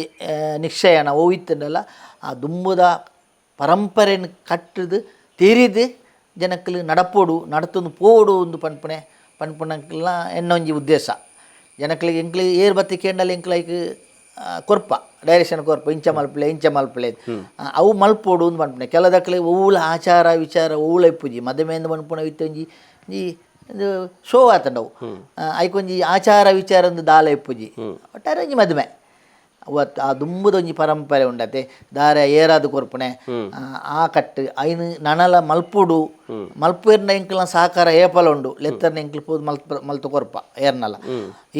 ನಿಶ್ಚಯನ ಓವಿತ್ತಂಡಲ್ಲ ಆ ದುಂಬುದ ಪರಂಪರೆಯನ್ನು ಕಟ್ಟದು ತೆರಿದು ಜನಕ್ಕಲು ನಡಪೋಡು ನಡತೊಂದು ಪೋಡು ಒಂದು ಪನ್ಪುಣೆ ಪನ್ಪುಣಕ್ಕೆಲ್ಲ ಎನ್ನೊಂಜಿ ಉದ್ದೇಶ. ಜನಕ್ಲಿಗೆ ಎಂಕ್ಲಿ ಏರ್ ಬತ್ತಿ ಕೇಂಡಲ್ ಎಂಕ್ಲ ಐಕ್ ಕೊರ್ಪ ಡೈರೆಕ್ಷನ್ ಕೊರ್ಪ ಇಂಚ ಮಲ್ಪಲೆ ಇಂಚ ಮಲ್ಪಲೆ ಅವು ಮಲ್ಪೋಡು ಒಂದು ಪನ್ಪುಣೆ ಕೆಲದಕ್ಲೆ ಒವ್ಲ ಆಚಾರ ವಿಚಾರ ಒವ್ಲ ಇಪ್ಪುಜಿ ಮದುಮೆಂದು ಪನ್ಪುಣ ಇತ್ತೆ ಒಂಜಿ ಈ ಶೋ ಆತಂಡವು ಐಕೊಂಜಿ ಆಚಾರ ವಿಚಾರ ಒಂದು ದಾಲ ಇಪ್ಪುಜಿ ಒಟ್ಟಾರೆ ಒಂಜಿ ಮದುವೆ ಅವತ್ತು ಆ ದುಂಬುದ ಒಂಜಿ ಪರಂಪರೆ ಉಂಡತೆ ದಾರ ಏರಾದ ಕೊರ್ಪುಣೆ ಆ ಕಟ್ಟು ಐನು ನನಲ ಮಲ್ಪುಡು ಮಲ್ಪೇರ್ನ ಎಂಕ್ಲ ಸಹಕಾರ ಏಪಲ ಉಂಡು ಲೆತ್ತರ್ನ ಎಂಕ್ಲ ಪೋದು ಮಲ್ಪ ಮಲ್ತು ಕೊರ್ಪ ಏರ್ನಲ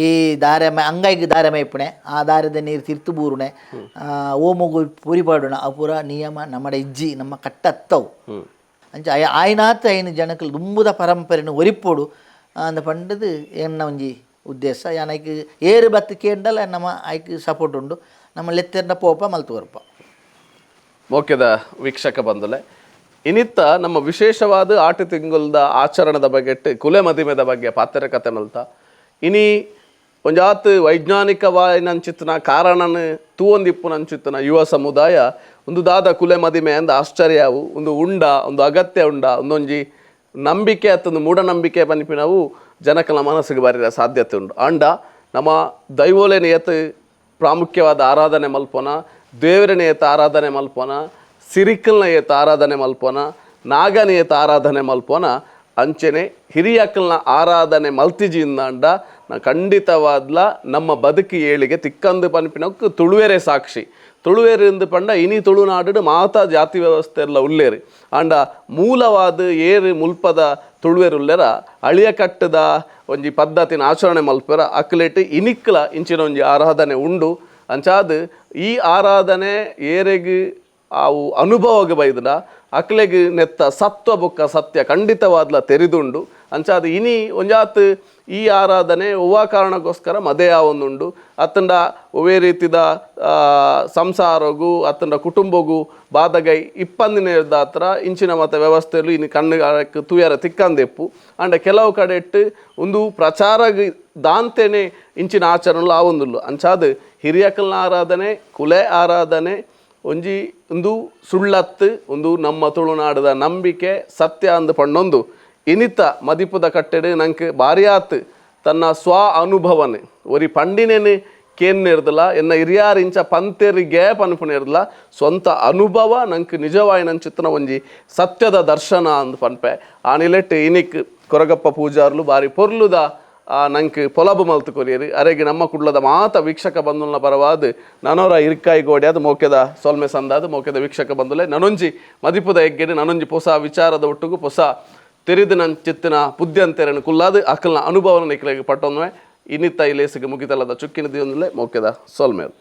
ಈ ದಾರೆ ಅಂಗೈಗೆ ದಾರೆ ಮೈಪುಣೆ ಆ ದಾರದ ನೀರು ತಿರ್ತು ಬೂರುಣೆ ಓಮುಗು ಪುರಿ ಪಾಡುಣ ಆ ಪೂರ ನಿಯಮ ನಮ್ಮಡ ಇಜ್ಜಿ ನಮ್ಮ ಕಟ್ಟತ್ತವು ಅಂಚ ಆಯ್ನಾತ ಐನು ಜನಕ್ಕಲು ದುಂಬುದ ಪರಂಪರೆನು ಒರಿಪೋಡು ಅಂದ ಪಂಡದು ಎನ್ನ ಒಂಜಿ ಉದ್ದೇಶ. ಯಾನ್ ಐಕ್ ಏರು ಬತ್ತು ಕೇಂಡಲ ನಮ್ಮ ಐಕ್ ಸಪೋರ್ಟ್ ಉಂಡು ನಮ್ಮ ಲೆತ್ತೆರ್ನ ಪೋಪ ಮಲ್ತು ಕೊರ್ಪ. ಮೋಕ್ಯದ ವೀಕ್ಷಕ ಬಂಧುಲೆ, ಇನಿತ್ತ ನಮ್ಮ ವಿಶೇಷವಾದ ಆಟಿ ತಿಂಗುಲ್ದ ಆಚರಣದ ಬಗ್ಗೆ ಕುಲೆ ಮದಿಮೆದ ಬಗ್ಗೆ ಪಾತ್ರ ಕತೆ ಮಲ್ತ ಇನಿ ಒಂಜಾತ್ ವೈಜ್ಞಾನಿಕವಾಯಿನಂಚಿತ್ತನ ಕಾರಣನ ತೂವೊಂದಿಪ್ಪುನಂಚಿತ್ತನ ಯುವ ಸಮುದಾಯ ಒಂದು ದಾದ ಕುಲೆ ಮದಿಮೆ ಅಂದ ಆಶ್ಚರ್ಯವು ಒಂದು ಉಂಡ ಒಂದು ಅಗತ್ಯ ಉಂಡ ಒಂದೊಂಜಿ ನಂಬಿಕೆ ಅತ್ತಂದು ಮೂಢನಂಬಿಕೆ ಪನ್ಪಿನವು ಜನಕಲ ಮನಸ್ಸಿಗೆ ಬರಿರ ಸಾಧ್ಯತೆ ಉಂಡು. ಆಂಡ ನಮ್ಮ ದೈವೋಲೆನ ಏತ್ ಪ್ರಾಮುಖ್ಯವಾದ ಆರಾಧನೆ ಮಲ್ಪೋನ, ದೇವರನ ಏತ್ ಆರಾಧನೆ ಮಲ್ಪೋನ, ಸಿರಿಕಲ್ನ ಏತ್ ಆರಾಧನೆ ಮಲ್ಪೋನ, ನಾಗನ ಏತ್ ಆರಾಧನೆ ಮಲ್ಪೋನ, ಅಂಚೆನೆ ಹಿರಿಯಕಲ್ನ ಆರಾಧನೆ ಮಲ್ತಿಜಿಂದಾಂಡ ಖಂಡಿತವಾದ್ಲ ನಮ್ಮ ಬದುಕು ಏಳಿಗೆ ತಿಕ್ಕಂದು ಪನ್ಪಿನಕ್ಕು ತುಳುವೆರೆ ಸಾಕ್ಷಿ. ತುಳುವೆರು ಇಂದು ಪಂಡ ಇನಿ ತುಳುನಾಡು ಮಾತಾ ಜಾತಿ ವ್ಯವಸ್ಥೆ ಎಲ್ಲ ಉಲ್ಲೇರು. ಆಂಡ ಮೂಲವಾದ ಏರು ಮುಲ್ಪದ ತುಳುವೆರುಲ್ಲೆರ ಅಳಿಯ ಕಟ್ಟದ ಒಂಜಿ ಪದ್ಧತಿನ ಆಚರಣೆ ಮಲ್ಪೆರ ಅಕ್ಲೆಟ್ ಇನಿಕ್ಲ ಇಂಚಿನ ಒಂಜಿ ಆರಾಧನೆ ಉಂಡು. ಅಂಚಾದ್ ಈ ಆರಾಧನೆ ಏರೆಗ್ ಅವು ಅನುಭವಗ್ ಬೈದುಂಡ ಅಕ್ಲೆಗ್ ನೆತ್ತ ಸತ್ವ ಬೊಕ್ಕ ಸತ್ಯ ಖಂಡಿತವಾದ್ಲ ತೆರಿದುಂಡು. ಅಂಚಾದ್ ಇನಿ ಒಂಜಾತ್ ಈ ಆರಾಧನೆ ಒವ್ವಾ ಕಾರಣಕ್ಕೋಸ್ಕರ ಮದೆ ಆವೊಂದುಂಡು ಅತ್ತಂಡ ಒವ್ವೇ ರೀತಿದ ಸಂಸಾರಗು ಅತ್ತಂಡ ಕುಟುಂಬಗು ಬಾಧಗೈ ಇಪ್ಪಂದಿನ ಇಂಚಿನ ಮತ ವ್ಯವಸ್ಥೆಲು ಇನಿ ಕಣ್ಣು ತೂಯರ ತಿಕ್ಕಂದೆಪ್ಪು. ಆಂಡ ಕೆಲವು ಕಡೆಟ್ ಒಂದು ಪ್ರಚಾರಗ್ ದಾಂತೆನೆ ಇಂಚಿನ ಆಚರಣೆಲು ಆವೊಂದುಲ್ಲು. ಅಂಚಾದ್ ಹಿರಿಯಕಲ್ನ ಆರಾಧನೆ, ಕುಲೆ ಆರಾಧನೆ ಒಂಜಿ ಉಂದು ಸುಳ್ಳತ್ತು, ಉಂದು ನಮ್ಮ ತುಳುನಾಡದ ನಂಬಿಕೆ ಸತ್ಯ ಅಂದ್ ಪಣ್ಣೊಂದು ಇನಿತ ಮದಿಪುದ ಕಟ್ಟೆಡ್ ನಂಕ್ ಬಾರಿಯಾತ್ ತನ್ನ ಸ್ವ ಅನುಭವನೆ ಒರಿ ಪಂಡಿನೇನೆ ಕೇನ್ನೇರ್ದಲ ಎನ್ನ ಹಿರಿಯಾರ್ ಇಂಚ ಪಂತೆರಿಗೆ ಪನ್ಪುನೇರ್ದಲ ಸ್ವಂತ ಅನುಭವ ನಂಕ್ ನಿಜವಾಯಿನಂಚಿತ್ತಿನ ಒಂಜಿ ಸತ್ಯದ ದರ್ಶನ ಅಂದ್ ಪನ್ಪೆ. ಆ ನಿಲೆಟ್ ಇನಿಕ್ ಕೊರಗಪ್ಪ ಪೂಜಾರ್ಲು ಬಾರಿ ಪೊರ್ಲುದ ನಂಕ್ ಪೊಲಬು ಮಲ್ತು ಕೊರಿಯರು. ಅರೆಗೆ ನಮ್ಮ ಕುಡ್ಲದ ಮಾತ ವೀಕ್ಷಕ ಬಂಧುಲ್ನ ಪರವಾದ್ ನನೊರ ಇರ್ಕಾಯಿ ಗೋಡ್ಯಾದ ಮೋಕೆದ ಸೊಲ್ಮೆ ಸಂದಾದ ಮೋಕೆದ ವೀಕ್ಷಕ ಬಂಧುಲೆ ನನೊಂಜಿ ಮದಿಪುದ ಎಗ್ಗೆಡ್ ನನೊಂಜಿ ಪೊಸ ವಿಚಾರದ ಒಟ್ಟುಗು ಪೊಸ ತೆರಿದು ನಂಚಿತ್ತಿನ ಬುದ್ಧಿಯಂತೆರನ್ನು ಕುಲ್ಲಾದ್ ಅಕಲ್ನ ಅನುಭವನ ನಿಕ್ಲೆಗ್ ಪಟ್ಟೊಂದುವೆ. ಇನ್ನಿತ್ತ ಇಲೇಸಿಗೆ ಮುಗಿತಲದ ಚುಕ್ಕಿನ ದಿಯೊಂದುಲೆ ಮೋಕೆದ ಸೊಲ್ಮೆಲ್.